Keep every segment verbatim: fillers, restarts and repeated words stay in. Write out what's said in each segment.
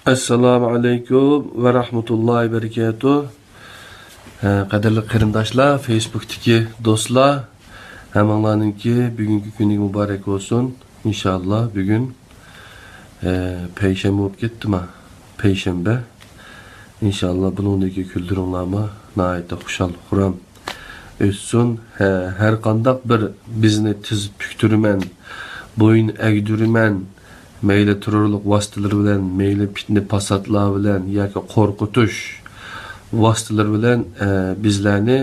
ئەسسالامۇ ئەلەيكۇم ۋە رەھمەتۇللاھى ۋە بەرىكاتۇھ. ھە، قەدىرلىك قېرىنداشلار، فېيسبۇكتىكى دوستلار، ھەممىڭلارنىڭكى بۈگۈنكى كۈنى مۇبارەك بولسۇن. ئىنشاللا بۈگۈن، ھە، پەيشەنبە بولۇپ كەتتىما؟ پەيشەنبە. ئىنشاللا بۇنىڭدىكى كۈنلىرىڭلارمۇ ناھايىتى خۇشال-خۇرام ئۆتسۇن. ھە، ھەر قانداق بىر بىزنى تىز پۈكتۈرىمەن، بويۇن ئەگدۈرىمەن، مەيلى تېررورلۇق ۋاسىتىلىرى بىلەن، مەيلى پىتنە-پاساتلار بىلەن ياكى قورقۇتۇش ۋاسىتىلىرى بىلەن، ئە، بىزلەرنى،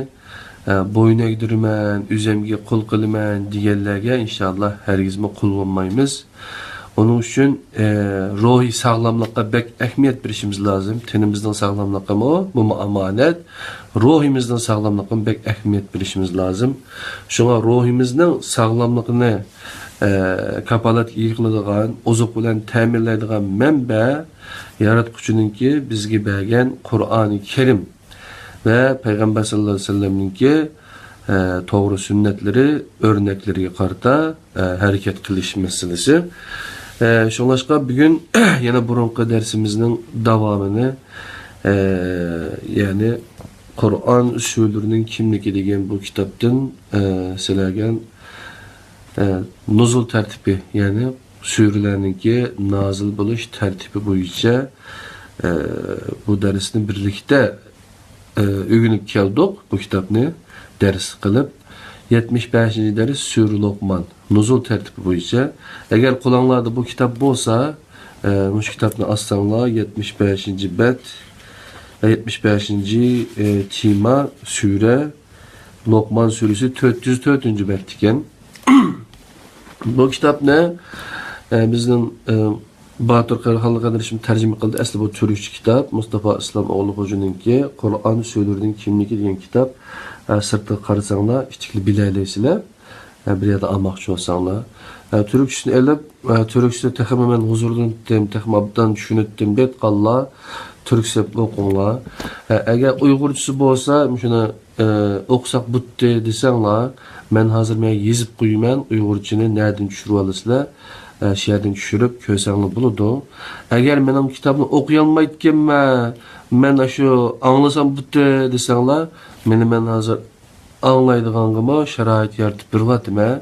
ئە، بويۇن ئەگدۈرىمەن، ئۆزۈمگە قۇل قىلىمەن دېگەنلەرگە ئىنشاللا ھەرگىزمۇ قۇل بولمايمىز. ئۇنىڭ ئۈچۈن، ئە، روھىي ساغلاملىققا بەك ئەھمىيەت بېرىشىمىز لازىم. تېنىمىزنىڭ ساغلاملىقىمۇ، بۇمۇ ئامانەت. روھىمىزنىڭ ساغلاملىقىمۇ بەك ئەھمىيەت بېرىشىمىز لازىم. شۇڭا روھىمىزنىڭ ساغلاملىقىنى، ئە، كاپالەتكە ئىگە قىلىدىغان، ئوزۇق بىلەن تەمىنلەيدىغان مەنبە ياراتقۇچىنىڭكى بىزگە بەرگەن قۇرئانى كەرىم ۋە پەيغەمبەر ساللاللاھۇ ئەلەيھى ۋەسەللەمنىڭكى، ئە، توغرا سۈننەتلىرى، ئۆرنەكلىرىگە قارىتا، ئە، ھەرىكەت قىلىش مەسىلىسى. ئە، شۇڭلاشقا بۈگۈن يەنە بۇرۇنقى دەرسىمىزنىڭ داۋامىنى، ئە، يەنى قۇرئان سۈرىلىرىنىڭ كىملىكى دېگەن بۇ كىتابتىن، ئە، سىلەرگە، ئە، نۇزۇل تەرتىپى، يەنى سۈرىلەرنىڭكى نازىل بولۇش تەرتىپى بويىچە، ئە، بۇ دەرسنى بىرلىكتە، ئە، ئۆگىنىپ كەلدۇق. بۇ كىتابنى دەرس قىلىپ، يەتمىش بەشىنچى دەرس سۈرە لوقمان، نۇزۇل تەرتىپى بويىچە. ئەگەر قولۇڭلاردا بۇ كىتاب بولسا، ئە، مۇشۇ كىتابنى ئاچساڭلار، يەتمىش بەشىنچى بەت، ئە، يەتمىش بەشىنچى، ئە، تېما، سۈرە، لوقمان سۈرىسى تۆت يۈز تۆتىنچى بەت ئىكەن. بۇ كىتابنى، ئە، بىزنىڭ، ئە، باتۇر قەرىخانلىق قەدىرىشىم تەرجىمە قىلدى. ئەسلى بۇ تۈركچە كىتاب، مۇستافا ئىسلام ئوغلى خوجىنىڭكى قۇرئان سۈرىلىرىنىڭ كىملىكى دېگەن كىتاب. ئە، سىرتىغا قارىساڭلار، ئىچىكىنى بىلەلەيسىلەر. ئە، بىر يەردە ئالماقچى بولساڭلار. ئە، تۈركچىسىنى ئېلىپ، ئە، تۈركچىسىنى تېخىمۇ مەن ھۇزۇرلىنىتتىم، تېخىمۇ ئوبدان چۈشىنىتتىم دەيدىغانلار تۈركچىسى ئوقۇڭلار. ئە، ئەگەر ئۇيغۇرچىسى بولسا، مۇشۇنى، ئە، ئوقۇساق بۇتتى دېسەڭلار، مەن ھازىر مەن يېزىپ قويىمەن، ئۇيغۇرچىنى نەدىن چۈشۈرۈۋالىسىلەر؟ ئە، شۇ يەردىن چۈشۈرۈپ كۆرسەڭلار بولىدۇ. ئەگەر مېنىڭ كىتابنى ئوقۇيالمايدىكەنمەن، مەن ئاشۇ ئاڭلىسام بۇتتى دېسەڭلار، مېنى مەن ھازىر ئاڭلايدىغانغىمۇ شارائىت يارىتىپ بېرىۋاتىمەن،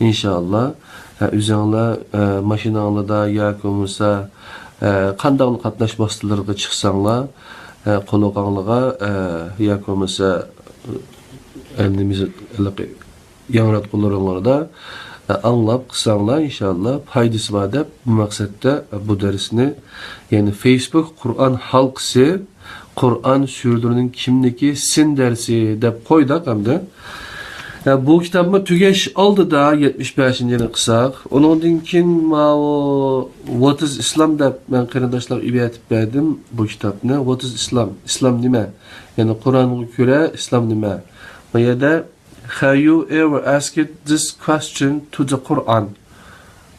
ئىنشائاللا. ھە، ئۆزۈڭلار، ئە، ماشىناڭلاردا ياكى بولمىسا، ئە، قانداقلا قاتناش ۋاسىتىلىرىغا چىقساڭلار، ئە، قۇلىقىڭلارغا، ئە، ياكى بولمىسا، ئە، نېمە، ھېلىقى ياڭراتقۇلىرىڭلاردا، ئە، ئاڭلاپ قىلساڭلار، ئىنشائاللا پايدىسى بار دەپ بۇ مەقسەتتە، ئە، بۇ دەرسنى، يەنى فېيسبۇك قۇرئان ھالقىسى، قۇرئان سۈرىلىرىنىڭ كىملىكى سىن دەرسى دەپ قويدۇق ئەمدى. ھە، بۇ كىتابمۇ تۈگەش ئالدىدا يەتمىش بەشىنچىنى قىلساق، ئۇنىڭدىن كېيىن ماۋۇ What is Islam دەپ مەن قېرىنداشلارغا ئېۋەتىپ بەردىم بۇ كىتابنى. What is Islam؟ ئىسلام نېمە؟ يەنى قۇرئانغا كۆرە ئىسلام نېمە؟ بۇ يەردە Have you ever asked this question to the Quran?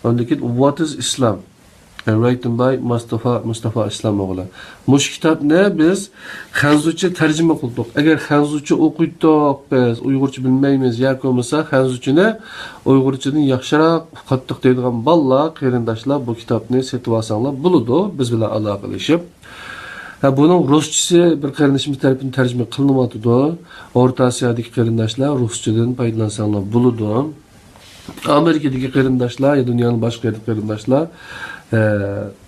ئاندىن كېيىن What is Islam? Written by مۇستافا، مۇستافا ئىسلام ئوغلى. مۇشۇ كىتابنى بىز خەنزۇچە تەرجىمە قىلدۇق. ئەگەر خەنزۇچە ئوقۇيتتۇق بىز، ئۇيغۇرچە بىلمەيمىز ياكى بولمىسا خەنزۇچىنى ئۇيغۇرچىدىن ياخشىراق ئۇقاتتۇق دەيدىغان بالىلار، قېرىنداشلار بۇ كىتابنى سېتىۋالساڭلار بولىدۇ، بىز بىلەن ئالاقىلىشىپ. ھە، بۇنىڭ رۇسچىسى بىر قېرىندىشىمىز تەرىپىدىن تەرجىمە قىلىنىۋاتىدۇ. ئورتا ئاسىيادىكى قېرىنداشلار رۇسچىدىن پايدىلانساڭلار بولىدۇ. ئامېرىكىدىكى قېرىنداشلار يا دۇنيانىڭ باشقا يېرىدىكى قېرىنداشلار، ئە،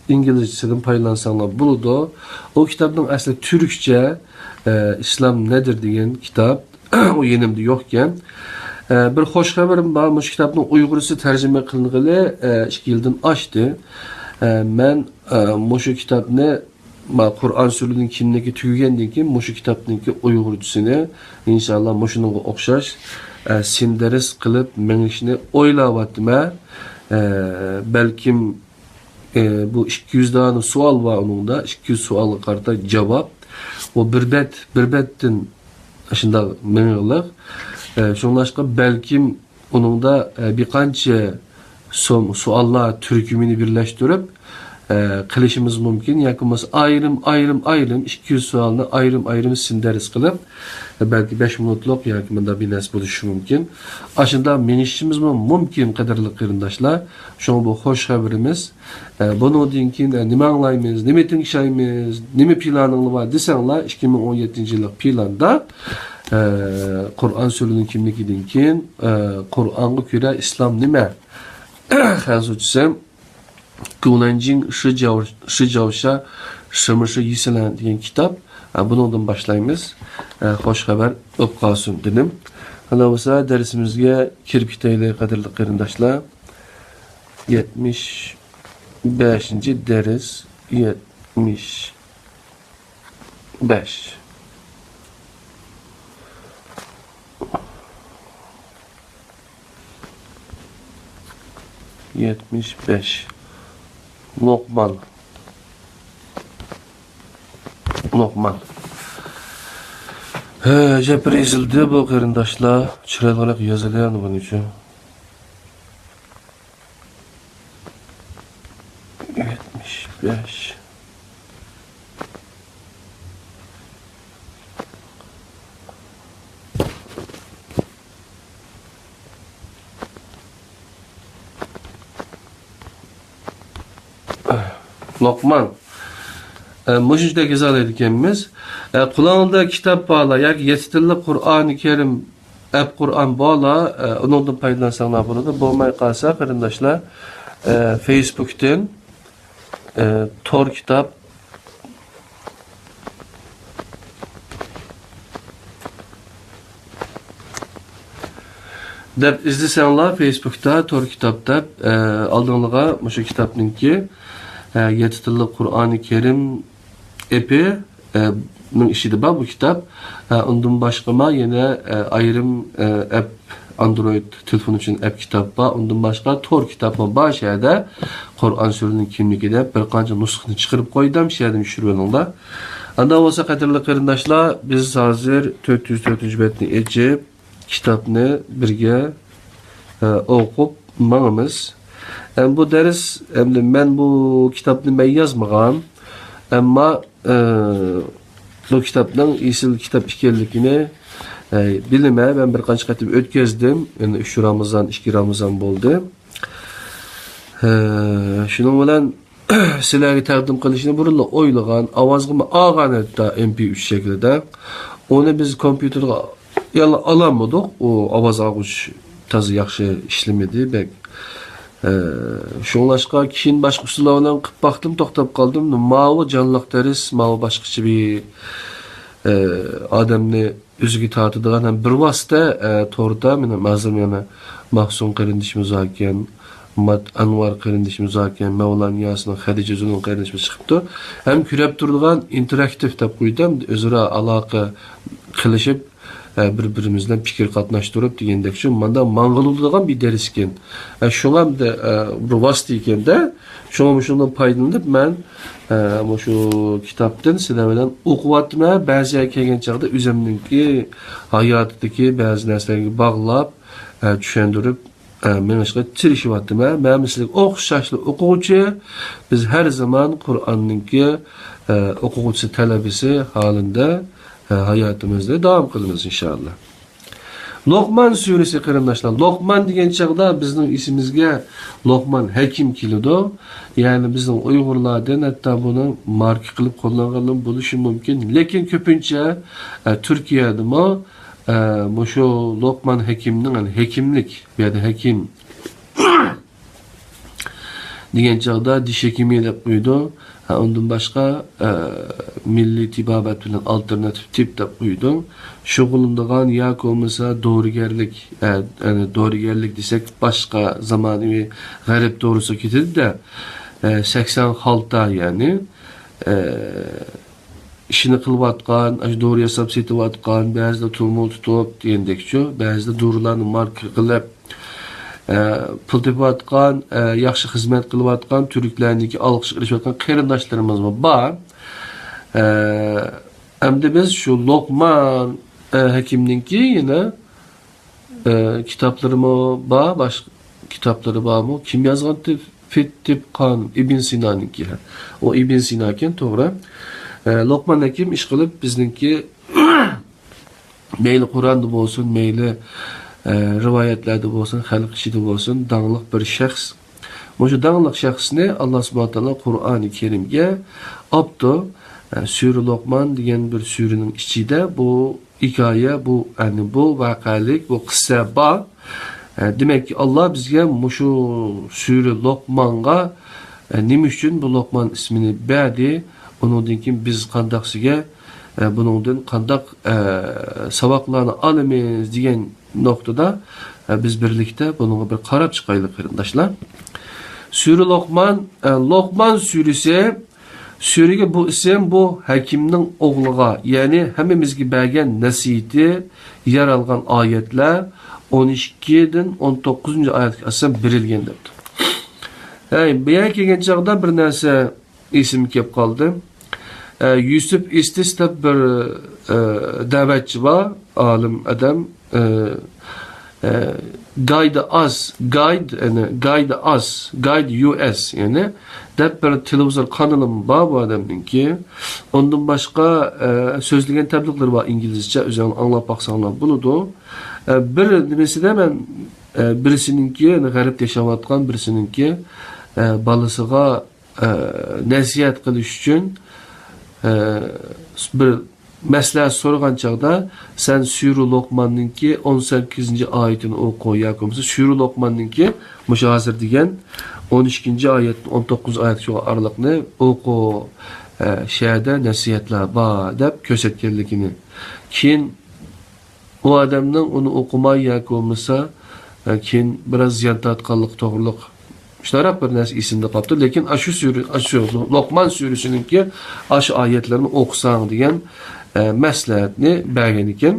ئىنگلىزچىسىدىن پايدىلانساڭلار بولىدۇ. ئۇ كىتابنىڭ ئەسلى تۈركچە، ئە، ئىسلام نەدىر دېگەن كىتاب. ئۇ يېنىمدا يوقكەن. ئە، بىر خوش خەۋىرىم بار. مۇشۇ كىتابنىڭ ئۇيغۇرچىسى تەرجىمە قىلىنغىلى، ئە، ئىككى يىلدىن ئاشتى. ئە، مەن، ئە، مۇشۇ كىتابنى ما، قۇرئان سۈرىلىرىنىڭ كىملىكى تۈگىگەندىن كېيىن مۇشۇ كىتابنىڭكى ئۇيغۇرچىسىنى ئىنشاللا مۇشۇنىڭغا ئوخشاش، ئە، سىندەرس قىلىپ مېڭىشنى ئويلاۋاتىمەن. ئە، بەلكىم، ئە، بۇ ئىككى يۈز دانە سوئال بار ئۇنىڭدا، ئىككى يۈز سوئالغا قارىتا جاۋاب. ئۇ بىر بەت، بىر بەتتىن شۇنداق مېڭىغلىق. ئە، شۇڭلاشقا بەلكىم ئۇنىڭدا، ئە، بىر قانچە سوم-، سوئاللار تۈركۈمىنى بىرلەشتۈرۈپ، ئە، قىلىشىمىز مۇمكىن ياكى بولمىسا ئايرىم، ئايرىم، ئايرىم ئىككى يۈز سوئالنى ئايرىم، ئايرىم سىن دەرس قىلىپ، بەلكى بەش مىنۇتلۇق ياكى مۇنداق بىر نەرسە بولۇشى مۇمكىن. ئاشۇنداق مېڭىشىمىزمۇ مۇمكىن، قەدىرلىك قېرىنداشلار. شۇڭا بۇ خوش خەۋىرىمىز. ئە، بۇنىڭدىن كېيىن، ئە، نېمە ئاڭلايمىز، نېمە تىڭشايمىز، نېمە پىلانىڭلار بار دېسەڭلار، ئىككى مىڭ ئون يەتتىنچى يىللىق پىلاندا، ئە، قۇرئان سۈرىنىڭ كىملىكىدىن كېيىن، ئە، قۇرئانغا كۆرە ئىسلام نېمە؟ خەنزۇچىسى 古兰经十九، 十九下，什么是伊斯兰 دېگەن كىتاب. ئە، بۇنىڭدىن باشلايمىز. ئە، خوش خەۋەر بولۇپ قالسۇن دېدىم. ئاندىن بولسا دەرسىمىزگە كىرىپ كېتەيلى، قەدىرلىك قېرىنداشلار. يەتمىش بەشىنچى دەرس، يەتمىش بەش. يەتمىش بەش. لوقمان. لوقمان. ھە، ئەجەب بىر ئېزىلدى بۇ قېرىنداشلار. چىرايلىق يازىلىغان بۇنىڭ ئۈچۈن. يەتمىش بەش. لوقمان. ئە، مۇشۇنچىلىك يېزالايدىكەنمىز. ئە، قولۇڭلاردا كىتاب بارلار ياكى يەتتە تىللىق قۇرئانى كەرىم، ئەپ قۇرئان بارلار، ئە، ئۇنىڭدىن پايدىلانساڭلار بولىدۇ. بولماي قالسا، قېرىنداشلار، ئە، فېيسبۇكتىن، ئە، تور كىتاب دەپ ئىزدىسەڭلار، فېيسبۇكتا تور كىتاب دەپ، ئە، ئالدىڭلارغا مۇشۇ كىتابنىڭكى، ئە، يەتتە تىللىق قۇرئانى كەرىم ئېپى، ئە، نىڭ ئىچىدە بار بۇ كىتاب. ئە، ئۇندىن باشقىمۇ يەنە، ئە، ئايرىم، ئە، ئەپ، ئاندرويد تېلېفون ئۈچۈن ئەپ كىتاب بار. ئۇندىن باشقا تور كىتابمۇ بار شۇ يەردە. قۇرئان سۈرىنىڭ كىملىكى دەپ بىر قانچە نۇسخىنى چىقىرىپ قويدۇم، شۇ يەردىن چۈشۈرۈۋېلىڭلار. ئاندىن بولسا، قەدىرلىك قېرىنداشلار، بىز ھازىر تۆت يۈز تۆتىنچى بەتنى ئېچىپ، كىتابنى بىرگە، ئە، ئوقۇپ ماڭىمىز. ئەمدى بۇ دەرس، ئەمدى مەن بۇ كىتابنى مەن يازمىغان، ئەمما، ئە، بۇ كىتابنىڭ ئېسىل كىتاب ئىكەنلىكىنى، ئە، بىلىمەن. مەن بىر قانچە قېتىم ئۆتكەزدىم، يەنە ئۈچ رامىزان، ئىككى رامىزان بولدى. ئە، شۇنىڭ بىلەن سىلەرگە تەقدىم قىلىشنى بۇرۇنلا ئويلىغان، ئاۋازغىمۇ ئالغان ھەتتا ئېم پى ئۈچ شەكلىدە. ئۇنى بىز كومپيۇتېرغا يەنە ئالالمىدۇق. ئۇ ئاۋاز ئالغۇچ تازا ياخشى ئىشلىمىدى بەك. ئە، شۇڭلاشقا كېيىن باشقا ئۇسۇللار بىلەن قىلىپ باقتىم، توختاپ قالدىم. ماۋۇ جانلىق دەرس، ماۋۇ باشقىچە بىر، ئە، ئادەمنى ئۆزىگە تارتىدىغان ھەم بىر ۋاسىتە، ئە، توردا مېنىڭ ھازىر يەنە ماخسۇم قېرىندىشىمىز باركەن، مات ئەنۋار قېرىندىشىمىز باركەن، مەۋلان ياسىن، خەدىچە زۇنۇن قېرىندىشىمىز چىقىپتۇ. ھەم كۆرۈپ تۇرىدىغان ئىنتېراكتىپ دەپ قويدۇم، ئۆزئارا ئالاقە قىلىشىپ، ئە، بىر-بىرىمىز بىلەن پىكىر قاتناشتۇرۇپ دېگەندەك شۇ مانداق ماڭغىلى بولىدىغان بىر دەرس ئىكەن. ئە، شۇڭا، ئە، بىر ۋاسىتە ئىكەندە، شۇڭا مۇشۇنىڭ پايدىلىنىپ مەن، ئە، مۇشۇ كىتابتىن سىلەر بىلەن ئوقۇۋاتىمەن. بەزى يەرگە كەلگەن چاغدا ئۆزۈمنىڭكى ھاياتىدىكى بەزى نەرسىلەرگە باغلاپ، ئە، چۈشەندۈرۈپ، ئە، مېڭىشقا تىرىشىۋاتىمەن. مەن سىلەرگە ئوخشاشلا ئوقۇغۇچى، بىز ھەر زامان قۇرئاننىڭكى، ئە، ئوقۇغۇچىسى، تەلەبىسى ھالىندە، ئە، ھاياتىمىزنى داۋام قىلىمىز ئىنشائاللا. لوقمان سۈرىسى، قېرىنداشلار. لوقمان دېگەن چاغدا بىزنىڭ ئېسىمىزگە لوقمان ھەكىم كېلىدۇ. يەنى بىزنىڭ ئۇيغۇرلاردىن ھەتتا بۇنى ماركا قىلىپ قوللانغانلار بولۇشى مۇمكىن. لېكىن كۆپىنچە، ئە، تۈركىيەدىمۇ، ئە، مۇشۇ لوقمان ھەكىمنىڭ، يەنى ھەكىملىك، بۇ يەردە ھەكىم دېگەن چاغدا دىش ھېكىمى دەپ قويىدۇ. ھە، ئۇندىن باشقا، ئە، مىللىي تېبابەت بىلەن ئالتېرناتىپ تېب دەپ قويىدۇ. شۇغۇللىنىدىغان ياكى بولمىسا دورىگەرلىك، ئە، يەنى دورىگەرلىك دېسەك باشقا زامانىۋى غەرب دورىسىغا كېتىدۇ-دە، ئە، سەكسەن خالتا يەنى، ئە، ئىشىنى قىلىۋاتقان، ئاشۇ دورا ياساپ سېتىۋاتقان، بەزىدە تۈرمە تۇتۇپ دېگەندەكچۇ، بەزىدە دورىلارنى ماركا قىلىپ، ئە، پۇل تېپىۋاتقان، ئە، ياخشى خىزمەت قىلىۋاتقان، تۈركلەرنىڭكى ئالقىشقا ئېرىشىۋاتقان قېرىنداشلىرىمىزمۇ بار. ئە، ئەمدى بىز شۇ لوقمان، ئە، ھەكىمنىڭكى يەنە، ئە، كىتابلىرىمۇ بار، باشقا كىتابلىرى بارمۇ؟ كىم يازغانتى؟ فىتتىبقان، ئىبن سىنانىڭكى. ئۇ ئىبن سىناكەن، توغرا. ئە، لوقمان ھەكىم ئىشقىلىپ بىزنىڭكى مەيلى قۇرئاندا بولسۇن، مەيلى، ئە، رىۋايەتلەردە بولسۇن، خەلق ئىچىدە بولسۇن، داڭلىق بىر شەخس. مۇشۇ داڭلىق شەخسنى ئاللا سۇبھانەھۇ ۋە تائالا قۇرئانى كەرىمگە ئاپتۇ. ئە، سۈرە لوقمان دېگەن بىر سۈرىنىڭ ئىچىدە بۇ ھېكايە، بۇ، يەنى بۇ ۋەقەلىك، بۇ قىسسە بار. ئە، دېمەككى، ئاللا بىزگە مۇشۇ سۈرە لوقمانغا، ئە، نېمە ئۈچۈن بۇ لوقمان ئىسمىنى بەردى؟ ئۇنىڭدىن كېيىن بىز قانداقسىگە، ئە، بۇنىڭدىن قانداق، ئە، ساۋاقلارنى ئالىمىز دېگەن نۇقتىدا، ئە، بىز بىرلىكتە بۇنىڭغا بىر قاراپ چىقايلى، قېرىنداشلار. سۈرە لوقمان، ئە، لوقمان سۈرىسى، سۈرىگە بۇ ئىسىم بۇ ھەكىمنىڭ ئوغلىغا، يەنى ھەممىمىزگە بەرگەن نەسىھىتى يەر ئالغان ئايەتلەر ئون ئىككىدىن ئون توققۇزىنچى ئايەتكە ئاساسەن بېرىلگەن دەپتۇ. ھەي، بۇ يەرگە كەلگەن چاغدا بىر نەرسە ئېسىمگە كېلىپ قالدى. ئە، يۈسۈپ ئىستىس دەپ بىر، ئە، دەۋەتچى بار، ئالىم ئادەم. ئە، ئە، گايد ئاس، گايد، يەنى گايد ئاس، گايد يۇ ئېس، يەنى دەپ بىر تېلېۋىزور قانىلىمۇ بار بۇ ئادەمنىڭكى. ئۇندىن باشقا، ئە، سۆزلىگەن تەبلىغلىرى بار ئىنگلىزچە، ئۆزۈڭلار ئاڭلاپ باقساڭلار بولىدۇ. ئە، بىر نېمىسىدە مەن، ئە، بىرسىنىڭكى، يەنى غەربتە ياشاۋاتقان بىرسىنىڭكى، ئە، بالىسىغا ئە، نەسىھەت قىلىش ئۈچۈن، ئە، بىر مەسلىھەت سورىغان چاغدا، سەن سۈرە لوقماننىڭكى ئون سەككىزىنچى ئايىتىنى ئوقۇ ياكى بولمىسا سۈرە لوقماننىڭكى مۇشۇ ھازىر دېگەن ئون ئىككىنچى ئايەتتىن ئون توققۇزىنچى ئايەتكىچە بولغان ئارىلىقنى ئوقۇ، ئە، شۇ يەردە نەسىھەتلەر بار دەپ كۆرسەتكەنلىكىنى. كېيىن ئۇ ئادەمنىڭ ئۇنى ئوقۇماي ياكى بولمىسا، ئە، كېيىن بىراز زىيان تارتقانلىقى توغرۇلۇق شۇنداقراق بىر نەرسە ئېسىمدە قاپتۇ. لېكىن ئاشۇ سۈرە، ئاشۇ لوقمان سۈرىسىنىڭكى ئاشۇ ئايەتلىرىنى ئوقۇساڭ دېگەن، ئە، مەسلىھەتنى بەرگەن ئىكەن.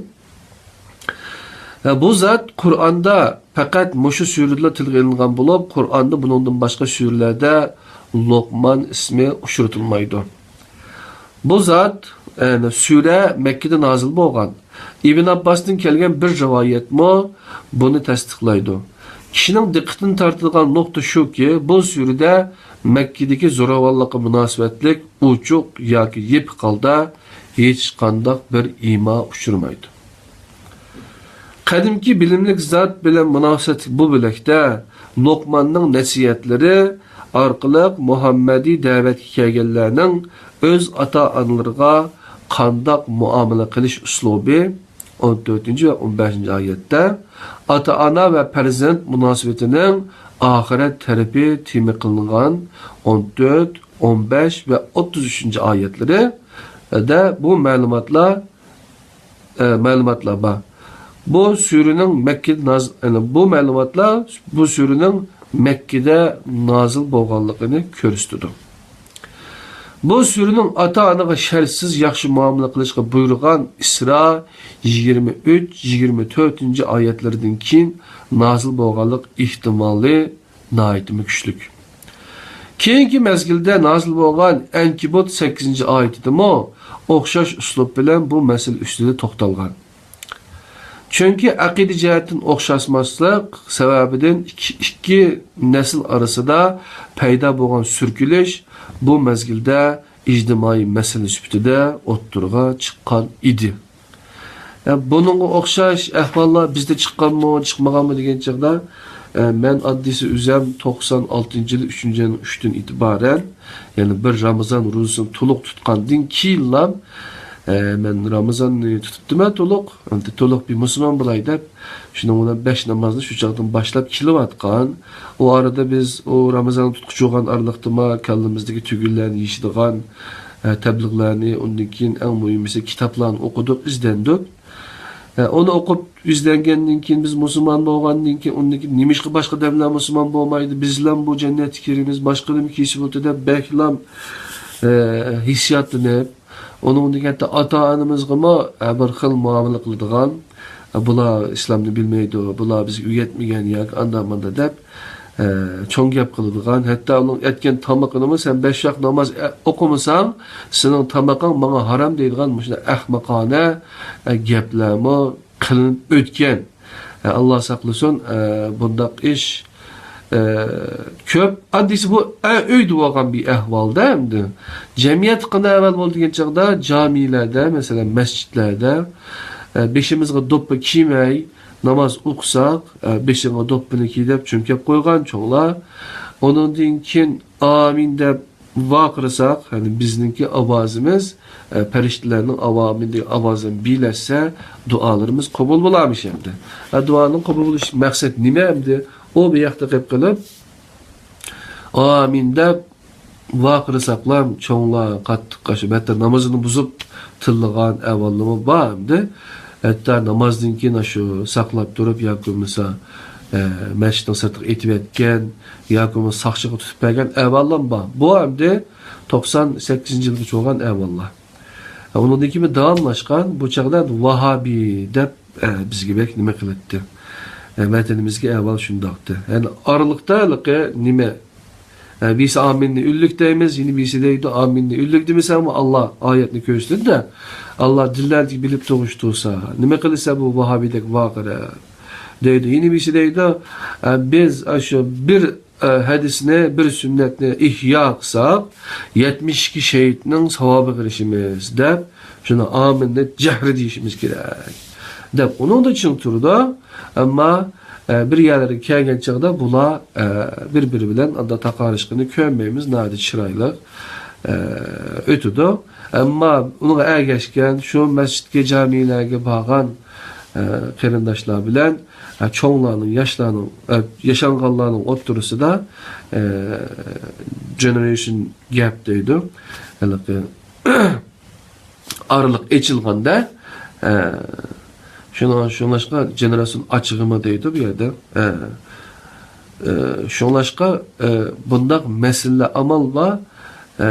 ئە، بۇ زات قۇرئاندا پەقەت مۇشۇ سۈرىدىلا تىلغا ئېلىنغان بولۇپ، قۇرئاندا بۇنىڭدىن باشقا سۈرىلەردە لوقمان ئىسمى ئۇچرىتىلمايدۇ. بۇ زات، يەنى سۈرە مەككىدە نازىل بولغان. ئىبن ئابباستىن كەلگەن بىر رىۋايەتمۇ بۇنى تەستىقلايدۇ. كىشىنىڭ دىققىتىنى تارتىدىغان نۇقتا شۇكى، بۇ سۈرىدە مەككىدىكى زوراۋانلىققا مۇناسىۋەتلىك ئوچۇق ياكى يېپىق ھالدا ھېچقانداق بىر ئىما ئۇچرىمايدۇ. قەدىمكى بىلىملىك زات بىلەن مۇناسىۋەتلىك بۇ بۆلەكتە لوقماننىڭ نەسىھەتلىرى ئارقىلىق مۇھەممەدىي دەۋەتكە كەلگەنلەرنىڭ ئۆز ئاتا-ئانىلىرىغا قانداق مۇئامىلە قىلىش ئۇسلۇبى، ئون تۆتىنچى ۋە ئون بەشىنچى ئايەتتە، ئاتا-ئانا ۋە پەرزەنت مۇناسىۋىتىنىڭ ئاخىرەت تەرىپى تېما قىلىنغان ئون تۆت، ئون بەش ۋە ئوتتۇز ئۈچىنچى ئايەتلىرىدە بۇ مەلۇماتلار ئە، مەلۇماتلار بار. بۇ سۈرىنىڭ مەككىدە ناز-، يەنى بۇ مەلۇماتلار بۇ سۈرىنىڭ مەككىدە نازىل بولغانلىقىنى كۆرسىتىدۇ. بۇ سۈرىنىڭ ئاتا-ئانىغا شەرتسىز ياخشى مۇئامىلە قىلىشقا بۇيرۇغان ئىسرا يىگىرمە ئۈچ، يىگىرمە تۆتىنچى ئايەتلىرىدىن كېيىن نازىل بولغانلىق ئېھتىمالى ناھايىتىمۇ كۈچلۈك. كېيىنكى مەزگىلدە نازىل بولغان ئەنكىبۇت سەككىزىنچى ئايىتىدىمۇ ئوخشاش ئۇسلۇب بىلەن بۇ مەسىلە ئۈستىدە توختالغان. چۈنكى ئەقىدە جەھەتتىن ئوخشاشماسلىق سەۋەبىدىن ئىككى، ئىككى نەسىل ئارىسىدا پەيدا بولغان سۈركىلىش بۇ مەزگىلدە ئىجتىمائىي مەسىلە سۈپىتىدە ئوتتۇرىغا چىققان ئىدى. ئە، بۇنىڭغا ئوخشاش ئەھۋاللار بىزدە چىققانمۇ، چىقمىغانمۇ دېگەن چاغدا، ئە، مەن ئاددىيسى ئۆزەم توقسان ئالتىنچى يىلى ئۈچىنچى ئاينىڭ ئۈچىدىن ئېتىبارەن، يەنى بىر رامىزان روزىسىنى تولۇق تۇتقاندىن كېيىنلا، ئە، مەن رامىزاننى تۇتۇپتىمەن تولۇق، ئەمدى تولۇق بىر مۇسۇلمان بولاي دەپ، شۇنىڭ بىلەن بەش نامازنى شۇ چاغدىن باشلاپ كېلىۋاتقان. ئۇ ئارىدا بىز ئۇ رامىزان تۇتقۇچى بولغان ئارىلىقتىمۇ كاللىمىزدىكى تۈگۈنلەرنى يېشىدىغان، ئە، تەبلىغلارنى، ئۇندىن كېيىن ئەڭ مۇھىمىسى كىتابلارنى ئوقۇدۇق، ئىزدەندۇق. ئە، ئۇنى ئوقۇپ ئىزدەنگەندىن كېيىن، بىز مۇسۇلمان بولغاندىن كېيىن، ئۇندىن كېيىن نېمىشقا باشقا ئادەملەر مۇسۇلمان بولمايدۇ؟ بىزلەم بۇ جەننەتكە كىرىمىز، باشقىلىرىمۇ كىرسە بولدى دەپ بەكلا، ئە، ھېسسىياتلىنىپ، ئۇنىڭدىن كېيىن ھەتتا ئاتا-ئانىمىزغىمۇ، ئە، بىر خىل مۇئامىلە قىلىدىغان، ئە، بۇلار ئىسلامنى بىلمەيدۇ، بۇلار بىزگە ئۆگەتمىگەن ياكى ئاندا-ماندا دەپ، ئە، چوڭ گەپ قىلىدىغان، ھەتتا ئۇنىڭ ئەتكەن تامىقىنىمۇ، سەن بەش ۋاق ناماز ئە-، ئوقۇمىساڭ، سېنىڭ تامىقىڭ ماڭا ھارام دەيدىغان مۇشۇنداق ئەخمىقانە، ئە، گەپلەرمۇ قىلىنىپ ئۆتكەن. ئە، ئاللا ساقلىسۇن، ئە، بۇنداق ئىش، ئە، كۆپ. ئەمدى بۇ، ئە، ئۆيدە بولغان بىر ئەھۋالدا ئەمدى. جەمئىيەت قانداق ئەھۋال بولىدۇ دېگەن چاغدا، جامىلەردە، مەسىلەن، مەسچىتلەردە، ئە، بېشىمىزغا دوپپا كىيمەي ناماز ئوقۇساق، ئە، بېشىڭغا دوپپىنى كىي دەپ چۈمكەپ قويغان چوڭلار. ئۇنىڭدىن كېيىن ئامىن دەپ ۋارقىرىساق، يەنى بىزنىڭكى ئاۋازىمىز، ئە، پەرىشتىلەرنىڭ ئاۋامىدەك ئاۋازىنى بىلەشسە، دۇئالىرىمىز قوبۇل بولارمىش ئەمدى. ئە، دۇئانىڭ قوبۇل بولۇش مەقسەت نېمە ئەمدى؟ ئۇ بۇ ياقتا قېلىپ قېلىپ، ئامىن دەپ ۋارقىرىساقلام، چوڭلار قاتتىق قارشى، ھەتتا نامىزىنى بۇزۇپ تىللىغان ئەھۋاللىرىمۇ بار ئەمدى. ھەتتا نامازدىن كېيىن شۇ ساقلاپ تۇرۇپ ياكى بولمىسا، ئە، مەسچىتنىڭ سىرتىغا ئېتىۋەتكەن ياكى بولمىسا ساقچىغا تۇتۇپ بەرگەن ئەھۋاللام بار. بۇ ئەمدى توقسان سەككىزىنچى يىلغىچە بولغان ئەھۋاللار. ئۇنىڭدىن كېيىن داۋاملاشقان، بۇ چاغدا ۋاھابىي دەپ، ئە، بىزگە بەك نېمە قىلاتتى. ئە، ۋەتىنىمىزدىكى ئەھۋال شۇنداقتى. يەنى ئارىلىقتا ھېلىقى نېمە، ئە، بىرسى ئامىننى ئۈنلۈك دەيمىز، يەنە بىرسى دەيدۇ، ئامىننى ئۈنلۈك دېمىسەڭمۇ، ئاللا ئايەتنى كۆرسىتىدۇ-دە، ئاللا دىللەردىكى بىلىپ تۇرغۇچ تۇرسا، نېمە قىلىسەن بۇ ۋاھابىيدەك ۋارقىرا دەيدۇ. يەنە بىرسى دەيدۇ، ئە، بىز ئاشۇ بىر ئە، ھەدىسنى، بىر سۈننەتنى ئىھيا قىلساق، يەتمىش ئىككى شېھىتنىڭ ساۋابىغا ئېرىشىمىز، دەپ، شۇنى ئامىننى جەھرى دېيىشىمىز كېرەك، دەپ، ئۇنىڭدا چىڭ تۇرىدۇ. ئەمما، ئە، بىر يەرلەرگە كەلگەن چاغدا بۇلار، ئە، بىر-بىرى بىلەن ئاندا تاقارىشقىنى كۆرمەيمىز، ناھايىتى چىرايلىق، ئە، ئۆتىدۇ. ئەمما ئۇنىڭغا ئەگەشكەن، شۇ مەسچىتكە، جامىلەرگە بارغان، ئە، قېرىنداشلار بىلەن، ئە، چوڭلارنىڭ، ياشلارنىڭ، ئە، ياشانغانلارنىڭ ئوتتۇرىسىدا، ئە، جېنېرېيشن گەپ دەيدۇ. ھېلىقى ئارىلىق ئېچىلغاندا، ئە، شۇنىڭ، شۇڭلاشقا جېنېراتسىيون ئاچىقىمۇ دەيدۇ بۇ يەردە. ئە، ئە، شۇڭلاشقا، ئە، بۇنداق مەسىلىلەر ئامال بار، ئە،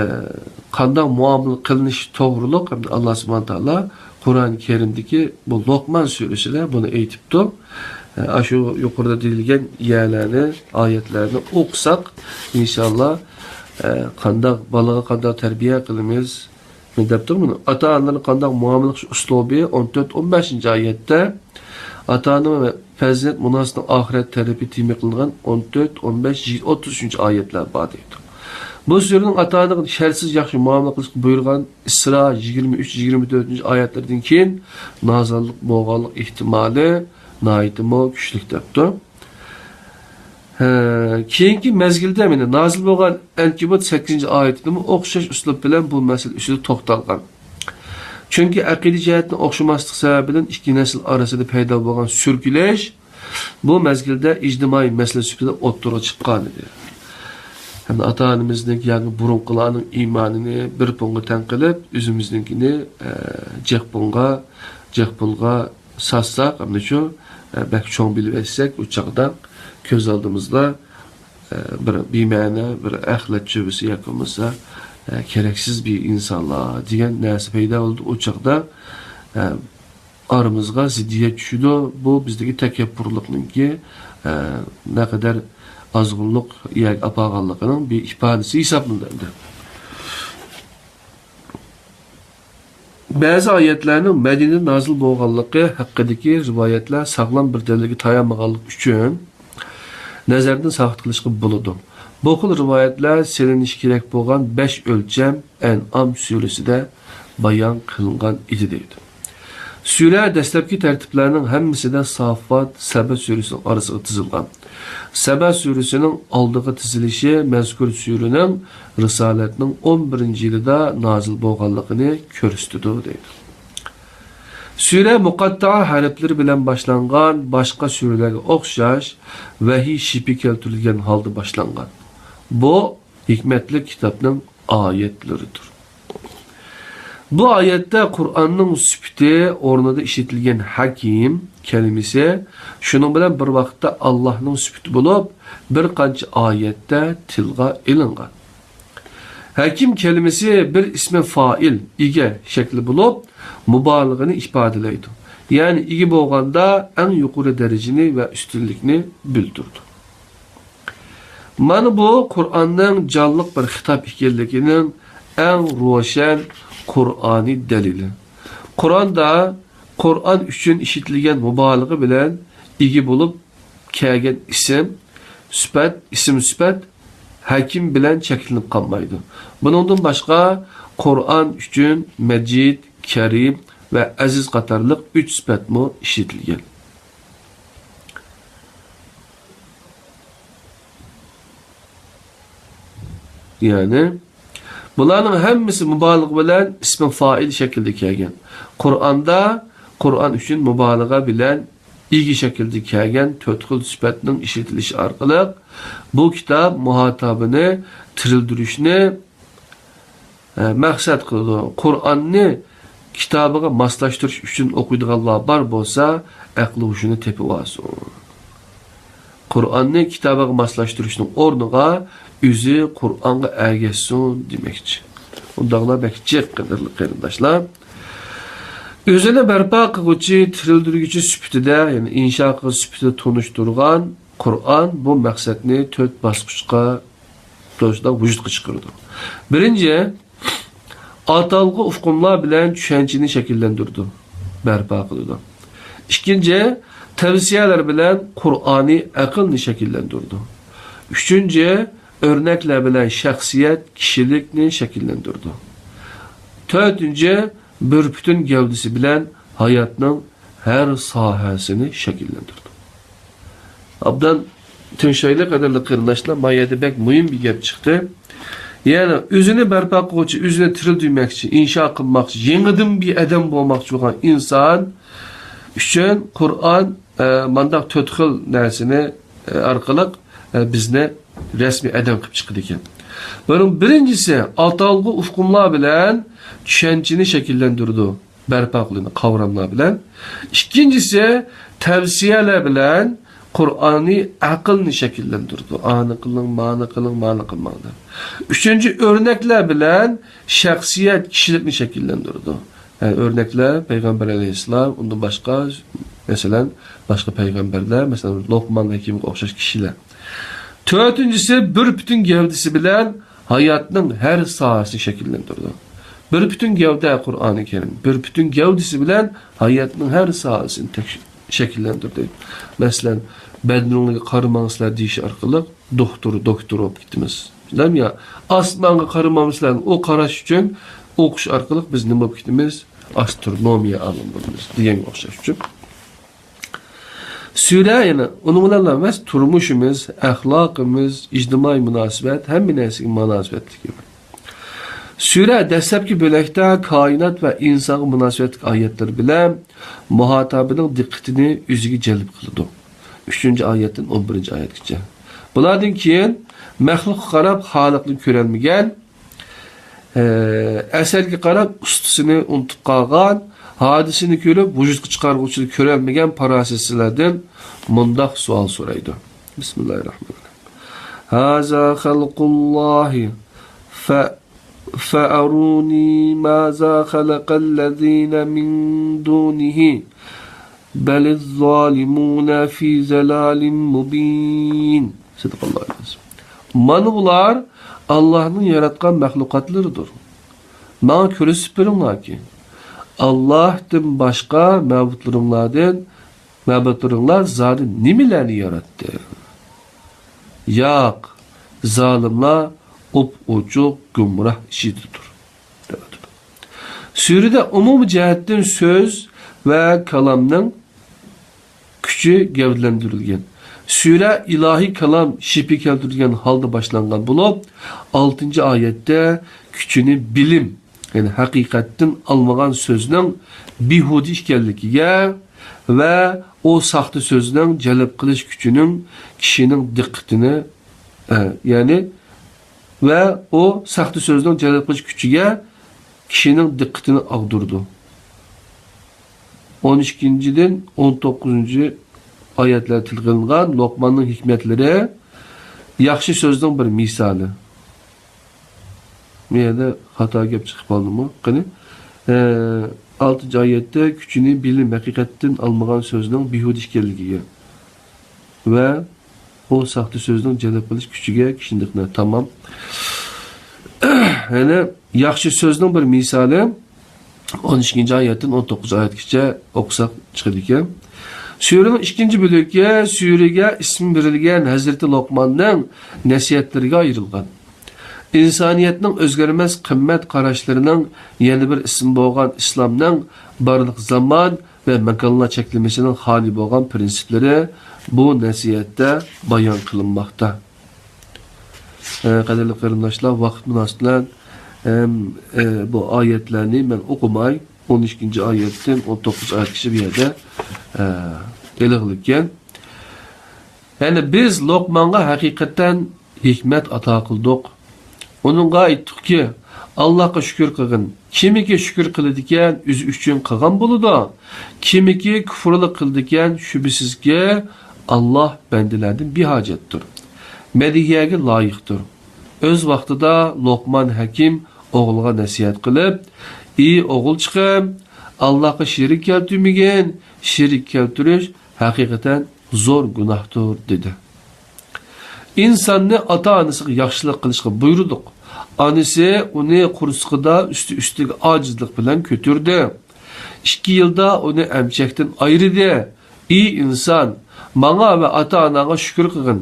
قانداق مۇئامىلە قىلىنىش توغرۇلۇق ھەمدە ئاللا سۇبھانە تائالا قۇرئان كەرىمدىكى بۇ لوقمان سۈرىسىدە بۇنى ئېيتىپتۇ. ئە، ئاشۇ يۇقىرىدا دېيىلگەن يەرلەرنى، ئايەتلەرنى ئوقۇساق، ئىنشاللا، ئە، قانداق، بالىغا قانداق تەربىيە قىلىمىز، مەن دەپتۇ، مانا، ئاتا-ئانىلارنى قانداق مۇئامىلە قىلىش ئۇسلۇبى، ئون تۆت، ئون بەشىنچى ئايەتتە، ئاتا-ئانا ۋە پەرزەنت مۇناسىۋىتىنىڭ ئاخىرەت تەرىپى تېما قىلىنغان ئون تۆت، ئون بەش، ئوتتۇز ئۈچىنچى ئايەتلەر بار دەيدۇ. بۇ سۈرىنىڭ ئاتا-ئانىغا شەرتسىز ياخشى مۇئامىلە قىلىشقا بۇيرۇغان ئىسرا يىگىرمە ئۈچ، يىگىرمە تۆتىنچى ئايەتلىرىدىن كېيىن نازىل بولغانلىق ئېھتىمالى ناھايىتىمۇ كۈچلۈك دەپتۇ. ھە، كېيىنكى مەزگىلدە مانا نازىل بولغان ئەنكەبۇت سەككىزىنچى ئايىتىدىمۇ ئوخشاش ئۇسلۇب بىلەن بۇ مەسىلە ئۈستىدە توختالغان. چۈنكى ئەقىدە جەھەتتىن ئوخشىماسلىق سەۋەبىدىن ئىككى نەسىل ئارىسىدا پەيدا بولغان سۈركىلىش بۇ مەزگىلدە ئىجتىمائىي مەسىلە سۈپىتىدە ئوتتۇرىغا چىققان ئىدى. ھەم ئاتا-ئانىمىزنىڭ ياكى بۇرۇنقىلارنىڭ ئىمانىنى بىر پۇڭغا تەڭ قىلىپ، ئۆزىمىزنىڭكىنى، ئە، جىق پۇڭغا، جىق پۇلغا ساتساق، ئەمدى شۇ، ئە، بەك چوڭ بىلىۋەتسەك، ئۇ چاغدا كۆز ئالدىمىزدا، ئە، بىر بىمەنە، بىر ئەخلەت چۆپىسى ياكى بولمىسا، ئە، كېرەكسىز بىر ئىنسانلار دېگەن نەرسە پەيدا بولىدۇ. ئۇ چاغدا، ئە، ئارىمىزغا زىددىيەت چۈشىدۇ. بۇ بىزدىكى تەكەببۇرلۇقنىڭكى، ئە، نەقەدەر ئازغۇنلۇق يەرگە ئاپارغانلىقىنىڭ بىر ئىپادىسى ھېسابلىنىدۇ. بەزى ئايەتلەرنىڭ مەدىنىدە نازىل بولغانلىقى ھەققىدىكى رىۋايەتلەر ساغلام بىر دەلىلگە تايانمىغانلىقى ئۈچۈن نەزەردىن ساقىت قىلىشقا بولىدۇ. بۇ خىل رىۋايەتلەر سېلىنىشى كېرەك بولغان بەش ئۆلچەم ئەنئام سۈرىسىدە بايان قىلىنغان ئىدى دەيدۇ. سۈرە دەسلەپكى تەرتىپلەرنىڭ ھەممىسىدە سافات، سەبە سۈرىسىنىڭ ئارىسىغا تىزىلغان. سەبە سۈرىسىنىڭ ئالدىغا تىزىلىشى مەزكۇر سۈرىنىڭ رىسالەتنىڭ ئون بىرىنچى يىلىدا نازىل بولغانلىقىنى كۆرسىتىدۇ دەيدۇ. سۈرە مۇقەتتەئە ھەرپلىرى بىلەن باشلانغان، باشقا سۈرىلەرگە ئوخشاش ۋەھىي شىپى كەلتۈرۈلگەن ھالدا باشلانغان. بۇ ھېكمەتلىك كىتابنىڭ ئايەتلىرىدۇر. بۇ ئايەتتە قۇرئاننىڭ سۈپىتى ئورنىدا ئىشلىتىلگەن ھەكىم كەلىمىسى شۇنىڭ بىلەن بىر ۋاقىتتا ئاللاھنىڭ سۈپىتى بولۇپ، بىر قانچە ئايەتتە تىلغا ئېلىنغان. ھەكىم كەلىمىسى بىر ئىسمى فائىل، ئىگە شەكلى بولۇپ، مۇبالىغىنى ئىپادىلەيدۇ. يەنى ئىگە بولغاندا ئەڭ يۇقىرى دەرىجىنى ۋە ئۈستۈنلۈكنى بىلدۈرىدۇ. مانا بۇ قۇرئاننىڭ جانلىق بىر خىتاب ئىكەنلىكىنىڭ ئەڭ روشەن قۇرئانىي دەلىلى. قۇرئاندا قۇرئان ئۈچۈن ئىشلىتىلگەن مۇبالىغە بىلەن ئىگە بولۇپ كەلگەن ئىسىم سۈپەت، ئىسىم سۈپەت ھەكىم بىلەن چەكلىنىپ قالمايدۇ. بۇنىڭدىن باشقا، قۇرئان ئۈچۈن مەجىد، كەرىم ۋە ئەزىز قاتارلىق ئۈچ سۈپەتمۇ ئىشلىتىلگەن. يەنى، بۇلارنىڭ ھەممىسى مۇبالىغە بىلەن ئىسمى فائىل شەكلىدە كەلگەن. قۇرئاندا قۇرئان ئۈچۈن مۇبالىغە بىلەن ئىگە شەكلىدە كەلگەن تۆت خىل سۈپەتنىڭ ئىشلىتىلىشى ئارقىلىق بۇ كىتاب مۇھاتابىنى تىرىلدۈرۈشنى، ئە، مەقسەت قىلىدۇ. قۇرئاننى كىتابىغا ماسلاشتۇرۇش ئۈچۈن ئوقۇيدىغانلار بار بولسا، ئەقلى ھوشىنى تېپىۋالسۇن. قۇرئاننى كىتابىغا ماسلاشتۇرۇشنىڭ ئورنىغا ئۆزى قۇرئانغا ئەگەشسۇن دېمەكچى. ئۇنداقلار بەك جىق، قەدىرلىك قېرىنداشلار. ئۆزىنى بەرپا قىلغۇچى، تىرىلدۈرگۈچى سۈپىتىدە، يەنى ئىنشا قىلغۇچى سۈپىتىدە تونۇشتۇرغان قۇرئان بۇ مەقسەتنى تۆت باسقۇچقا توسۇدا ۋۇجۇدقا چىقىرىدۇ. بىرىنچى، ئاتالغۇ ئۇقۇملار بىلەن چۈشەنچىنى شەكىللەندۈرىدۇ، بەرپا قىلىدۇ. ئىككىنچى، تەۋسىيەلەر بىلەن قۇرئانىي ئەقىلنى شەكىللەندۈرىدۇ. ئۈچىنچى، ئۆرنەكلەر بىلەن شەخسىيەت، كىشىلىكنى شەكىللەندۈرىدۇ. تۆتىنچى، بىر پۈتۈن گەۋدىسى بىلەن ھاياتنىڭ ھەر ساھەسىنى شەكىللەندۈرىدۇ. ئابدان تىڭشايلى، قەدىرلىك قېرىنداشلار، ما يەردە بەك مۇھىم بىر گەپ چىقتى. يەنى ئۆزىنى بەرپا قىلغۇچى، ئۆزىنى تىرىلدۈرمەكچى، ئىنشا قىلماقچى، يېڭىدىن بىر ئادەم بولماقچى بولغان ئىنسان ئۈچۈن قۇرئان، ئە، مانداق تۆت خىل نەرسىنى، ئە، ئارقىلىق، ئە، بىزنى رەسمىي ئادەم قىلىپ چىقىدىكەن. بۇنىڭ بىرىنچىسى، ئاتالغۇ ئۇقۇملار بىلەن چۈشەنچىنى شەكىللەندۈرىدۇ. بەرپا قىلىدۇ قاۋراملار بىلەن. ئىككىنچىسى، تەۋسىيەلەر بىلەن قۇرئانىي ئەقىلنى شەكىللەندۈرىدۇ. ئانى قىلىڭ، مانى قىلىڭ، مانى قىلماڭ دەپ. ئۈچىنچى، ئۆرنەكلەر بىلەن شەخسىيەت، كىشىلىكنى شەكىللەندۈرىدۇ. يەنى ئۆرنەكلەر پەيغەمبەر ئەلەيھىسسالام، ئۇندىن باشقا، مەسىلەن، باشقا پەيغەمبەرلەر، مەسىلەن، لوقمان ھەكىمگە ئوخشاش كىشىلەر. تۆتىنچىسى، بىر پۈتۈن گەۋدىسى بىلەن ھاياتنىڭ ھەر ساھەسىنى شەكىللەندۈرىدۇ. بىر پۈتۈن گەۋدە قۇرئانى كەرىم، بىر پۈتۈن گەۋدىسى بىلەن ھاياتنىڭ ھەر ساھەسىنى تەك-، شەكىللەندۈردى. مەسىلەن، بەدىنىڭلارغا قارىماڭسىلەر دېيىش ئارقىلىق دوختۇر، دوكتور بولۇپ كېتىمىز. بىلەم يا، ئاسمانغا قارىمامسىلەر، ئۇ قاراش ئۈچۈن ئوقۇش ئارقىلىق بىز نېمە بولۇپ كېتىمىز؟ ئاسترونومىيە ئالىمى بولىمىز دېگەنگە ئوخشاش ئۈچۈن. سۈرە يەنە ئۇنىڭ بىلەنلا ئەمەس، تۇرمۇشىمىز، ئەخلاقىمىز، ئىجتىمائىي مۇناسىۋەت، ھەممە نەرسىگە مۇناسىۋەتلىك. سۈرە دەسلەپكى بۆلەكتە كائىنات ۋە ئىنسانغا مۇناسىۋەتلىك ئايەتلەر بىلەن مۇھاتابىنىڭ دىققىتىنى ئۆزىگە جەلپ قىلىدۇ. ئۈچىنچى ئايەتتىن ئون بىرىنچى ئايەتكىچە. بۇلاردىن كېيىن مەخلۇققا قاراپ خالىقنى كۆرەلمىگەن، ئەسەرگە قاراپ ئۇستىسىنى ئۇنتۇپ قالغان، ھادىسىنى كۆرۈپ ۋۇجۇدقا چىقارغۇچىنى كۆرەلمىگەن پاراسەتسىزلەردىن مۇنداق سوئال سورايدۇ. بىسمىللاھىررەھمانىررەھىم. ھازا خەلقۇللاھى فە-، فەئرۇنى مازا خەلەقەللەزىنە مىن دۇنىھى بەلىز زالىمۇنە فى زەلالىم مۇبىن. سەدىقاللاھۇل ئەزىم. مانا بۇلار ئاللاھنىڭ ياراتقان مەخلۇقاتلىرىدۇر. ماڭا كۆرسىتىپ بېرىڭلاركى، ئاللاھتىن باشقا مەبۇدلىرىڭلاردىن، مەبۇدلىرىڭلار زادى نېمىلەرنى ياراتتى؟ ياق، زالىملار ئوپئوچۇق گۇمراھ ئىچىدىدۇر. سۈرىدە ئومۇمىي جەھەتتىن سۆز ۋە كالامنىڭ كۈچى گەۋدىلەندۈرۈلگەن. سۈرە ئىلاھىي كالام شىپى كەلتۈرۈلگەن ھالدا باشلانغان بولۇپ، ئالتىنچى ئايەتتە كۈچىنى بىلىم، يەنى ھەقىقەتتىن ئالمىغان سۆزنىڭ بىھۇدە ئىكەنلىكىگە ۋە ئۇ ساختا سۆزنىڭ جەلپ قىلىش كۈچىنىڭ كىشىنىڭ دىققىتىنى، ئە، يەنى ۋە ئۇ ساختا سۆزنىڭ جەلپ قىلىش كۈچىگە كىشىنىڭ دىققىتىنى ئاغدۇرىدۇ. ئون ئىككىنچىدىن ئون توققۇزىنچى ئايەتلەردە تىلغا ئېلىنغان لوقماننىڭ ھېكمەتلىرى، ياخشى سۆزنىڭ بىر مىسالى. بۇ يەردە خاتا گەپ چىقىپ قالدىمۇ؟ قېنى، ئە، ئالتىنچى ئايەتتە كۈچىنى بىلىم، ھەقىقەتتىن ئالمىغان سۆزنىڭ بىھۇدە ئىكەنلىكىگە ۋە ئۇ ساختا سۆزنىڭ جەلپ قىلىش كۈچىگە كىشىنى ئىقنا. تامام. يەنى ياخشى سۆزنىڭ بىر مىسالى ئون ئىككىنچى ئايەتتىن ئون توققۇزىنچى ئايەتكىچە ئوقۇساق چىقىدىكەن. سۈرىنىڭ ئىككىنچى بۆلىكى سۈرىگە ئىسمى بېرىلگەن ھەزرىتى لوقماننىڭ نەسىھەتلىرىگە ئايرىلغان. ئىنسانىيەتنىڭ ئۆزگەرمەس قىممەت قاراشلىرىنىڭ يەنە بىر ئىسمى بولغان ئىسلامنىڭ بارلىق زامان ۋە ماكانلار چەكلىمىسىدىن خالىي بولغان پىرىنسىپلىرى بۇ نەسىھەتتە بايان قىلىنماقتا. ئە، قەدىرلىك قېرىنداشلار، ۋاقىت مۇناسىۋىتى بىلەن، ئەم، ئە، بۇ ئايەتلەرنى مەن ئوقۇماي، ئون ئىككىنچى ئايەتتىن ئون توققۇزىنچى ئايەتكىچە بۇ يەردە، ئە، ئېلىغلىكەن. يەنى بىز لوقمانغا ھەقىقەتەن ھېكمەت ئاتا قىلدۇق. ئۇنىڭغا ئېيتتۇقكى، ئاللاھقا شۈكۈر قىلغىن. كىمكى شۈكۈر قىلىدىكەن، ئۆزى ئۈچۈن قىلغان بولىدۇ. كىمكى كۇفرلۇق قىلىدىكەن، شۈبھىسىزكى، ئاللاھ بەندىلەردىن بىھاجەتتۇر. مەدھىيەگە لايىقتۇر. ئۆز ۋاقتىدا لوقمان ھەكىم ئوغلىغا نەسىھەت قىلىپ، ئى ئوغۇلچىقىم، ئاللاھقا شېرىك كەلتۈرمىگىن، شېرىك كەلتۈرۈش ھەقىقەتەن زور گۇناھتۇر، دېدى. ئىنساننى ئاتا-ئانىسىغا ياخشىلىق قىلىشقا بۇيرۇدۇق. ئانىسى ئۇنى قورسىقىدا ئۈستى-ئۈستىگە ئاجىزلىق بىلەن كۆتۈردى. ئىككى يىلدا ئۇنى ئەمچەكتىن ئايرىدى. ئى ئىنسان، ماڭا ۋە ئاتا-ئاناڭغا شۈكۈر قىلغىن.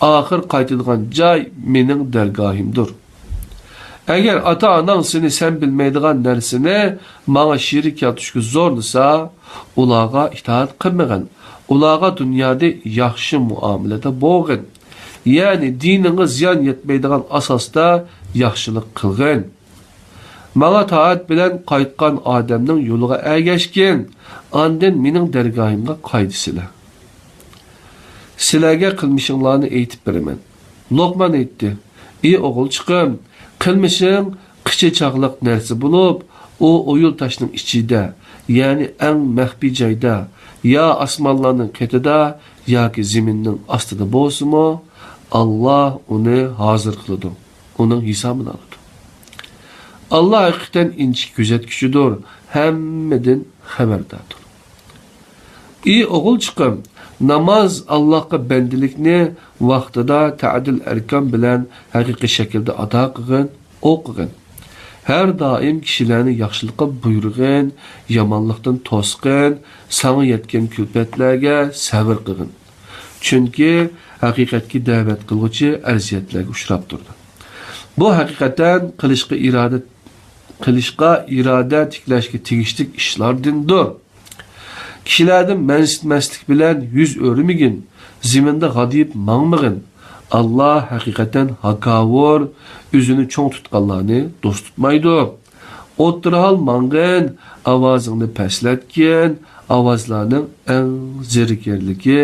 ئاخىر قايتىدىغان جاي مېنىڭ دەرگاھىمدۇر. ئەگەر ئاتا-ئاناڭ سېنى سەن بىلمەيدىغان نەرسىنى ماڭا شېرىك كەلتۈرۈشكە زورلىسا، ئۇلارغا ئىتائەت قىلمىغىن. ئۇلارغا دۇنيادا ياخشى مۇئامىلىدە بولغىن. يەنى دىنىڭغا زىيان يەتمەيدىغان ئاساستا ياخشىلىق قىلغىن. ماڭا تائەت بىلەن قايتقان ئادەمنىڭ يولىغا ئەگەشكىن، ئاندىن مېنىڭ دەرگاھىمغا قايتىسىلەر. سىلەرگە قىلمىشىڭلارنى ئېيتىپ بېرىمەن. لوقمان ئېيتتى، ئى ئوغۇلچىقىم، قىلمىشىڭ قىچا چاغلىق نەرسە بولۇپ، ئۇ ئويۇل تاشنىڭ ئىچىدە، يەنى ئەڭ مەخپىي جايدا، يا ئاسمانلارنىڭ قېتىدا، ياكى زېمىننىڭ ئاستىدا بولسىمۇ، ئاللاھ ئۇنى ھازىر قىلىدۇ، ئۇنىڭ ھېسابىنى ئالىدۇ. ئاللاھ ھەقىقەتەن ئىنچىكە كۆزەتكۈچىدۇر، ھەممىدىن خەۋەرداردۇر. ئى ئوغۇلچىقىم، ناماز، ئاللاھقا بەندىلىكنى ۋاقتىدا تەئدىل ئەركان بىلەن ھەقىقىي شەكىلدە ئادا قىلغىن، ئوقۇغىن. ھەر دائىم كىشىلەرنى ياخشىلىققا بۇيرۇغىن، يامانلىقتىن توسقىن، ساڭا يەتكەن كۈلپەتلەرگە سەۋر قىلغىن. چۈنكى ھەقىقەتكە دەۋەت قىلغۇچى ئەزىيەتلەرگە ئۇچراپ تۇرىدۇ. بۇ ھەقىقەتەن قىلىشقا ئىرادە، قىلىشقا ئىرادە تىكلەشكە تېگىشلىك ئىشلاردىندۇر. كىشىلەردىن مەنسىتمەسلىك بىلەن يۈز ئۆرۈمىگىن، زېمىندا غادىيىپ ماڭمىغىن. ئاللاھ ھەقىقەتەن ھاكاۋۇر، ئۆزىنى چوڭ تۇتقانلارنى دوست تۇتمايدۇ. ئوتتۇرا ھال ماڭغىن، ئاۋازىڭنى پەسلەتكىن، ئاۋازلارنىڭ ئەڭ زېرىكىرلىكى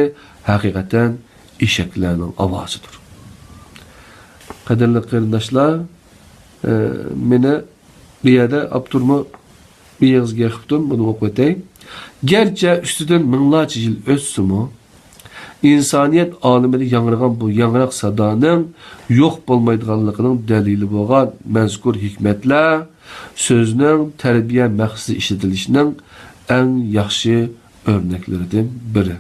ھەقىقەتەن ئېشەكلەرنىڭ ئاۋازىدۇر. قەدىرلىك قېرىنداشلار، ئە، مېنى بۇ يەردە ئاپتورمۇ بىر ئېغىز گەپ قىپتۇ، بۇنى ئوقۇۋېتەي. گەرچە ئۈستىدىن مىڭلارچە يىل ئۆتسىمۇ، ئىنسانىيەت ئالىمىدە ياڭرىغان بۇ ياڭراق سادانىڭ يوق بولمايدىغانلىقىنىڭ دەلىلى بولغان مەزكۇر ھېكمەتلەر سۆزنىڭ تەربىيە مەقسىتىدە ئىشلىتىلىشىنىڭ ئەڭ ياخشى ئۆرنەكلىرىدىن بىرى.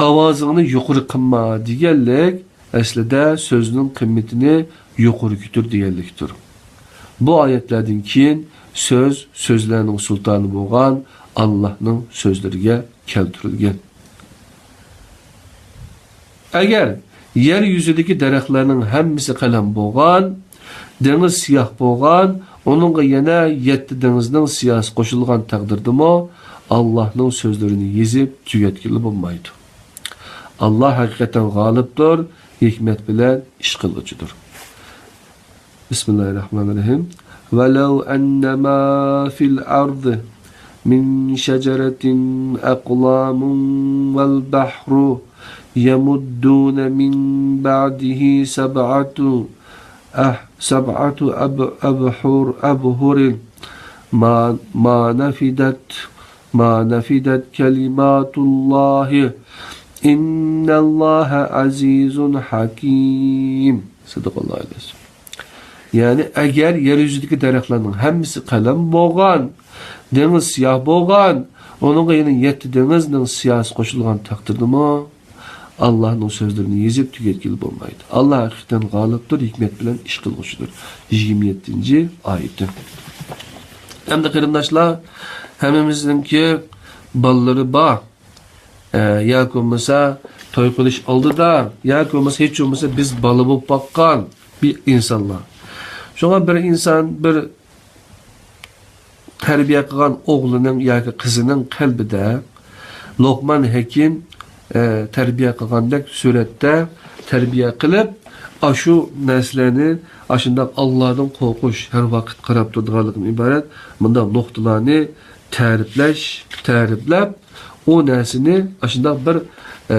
ئاۋازىڭنى يۇقىرى قىلما دېگەنلىك، ئەسلىدە سۆزنىڭ قىممىتىنى يۇقىرى كۆتۈر دېگەنلىكتۇر. بۇ ئايەتلەردىن كېيىن سۆز سۆزلەرنىڭ سۇلتانى بولغان ئاللاھنىڭ سۆزلىرىگە كەلتۈرۈلگەن. ئەگەر يەر يۈزىدىكى دەرەخلەرنىڭ ھەممىسى قەلەم بولغان، دېڭىز سىياھ بولغان، ئۇنىڭغا يەنە يەتتە دېڭىزنىڭ سىياھىسى قوشۇلغان تەقدىردىمۇ، ئاللاھنىڭ سۆزلىرىنى يېزىپ تۈگەتكىلى بولمايدۇ. ئاللاھ ھەقىقەتەن غالىبتۇر، ھېكمەت بىلەن ئىش قىلغۇچىدۇر. بىسمىللاھىررەھمانىررەھىم. بىسمىللاھىررەھمانىررەھىم. ولو أن ما في الأرض من شجرة أقلام والبحر يمده من بعده سبعة أه-، سبعة أب-، أبحر، أبحر ما، ما نفدت، ما نفدت كلمات الله إن الله عزيز حكيم. صدق الله العظيم. يەنى ئەگەر يەر يۈزىدىكى دەرەخلەرنىڭ ھەممىسى قەلەم بولغان، دېڭىز سىياھ بولغان، ئۇنىڭغا يەنە يەتتە دېڭىزنىڭ سىياھىسى قوشۇلغان تەقدىردىمۇ، ئاللاھنىڭ سۆزلىرىنى يېزىپ تۈگەتكىلى بولمايدۇ. ئاللاھ ھەقىقەتەن غالىبتۇر، ھېكمەت بىلەن ئىش قىلغۇچىدۇر. يىگىرمە يەتتىنچى ئايىتى. ئەمدى قېرىنداشلار، ھەممىمىزنىڭكى بالىلىرى بار، ئە، ياكى بولمىسا توي قىلىش ئالدىدا، ياكى بولمىسا ھېچ بولمىسا بىز بالا بولۇپ باققان بىر ئىنسانلار. شۇڭا بىر ئىنسان بىر تەربىيە قىلغان ئوغلىنىڭ ياكى قىزىنىڭ قەلبىدە لوقمان ھەكىم، ئە، تەربىيە قىلغاندەك سۈرەتتە تەربىيە قىلىپ، ئاشۇ نەرسىلەرنى، ئاشۇنداق ئاللادىن قورقۇش، ھەر ۋاقىت قاراپ تۇرىدىغانلىقتىن ئىبارەت مۇنداق نۇقتىلارنى تەرىپلەش، تەرىپلەپ، ئۇ نەرسىنى ئاشۇنداق بىر، ئە،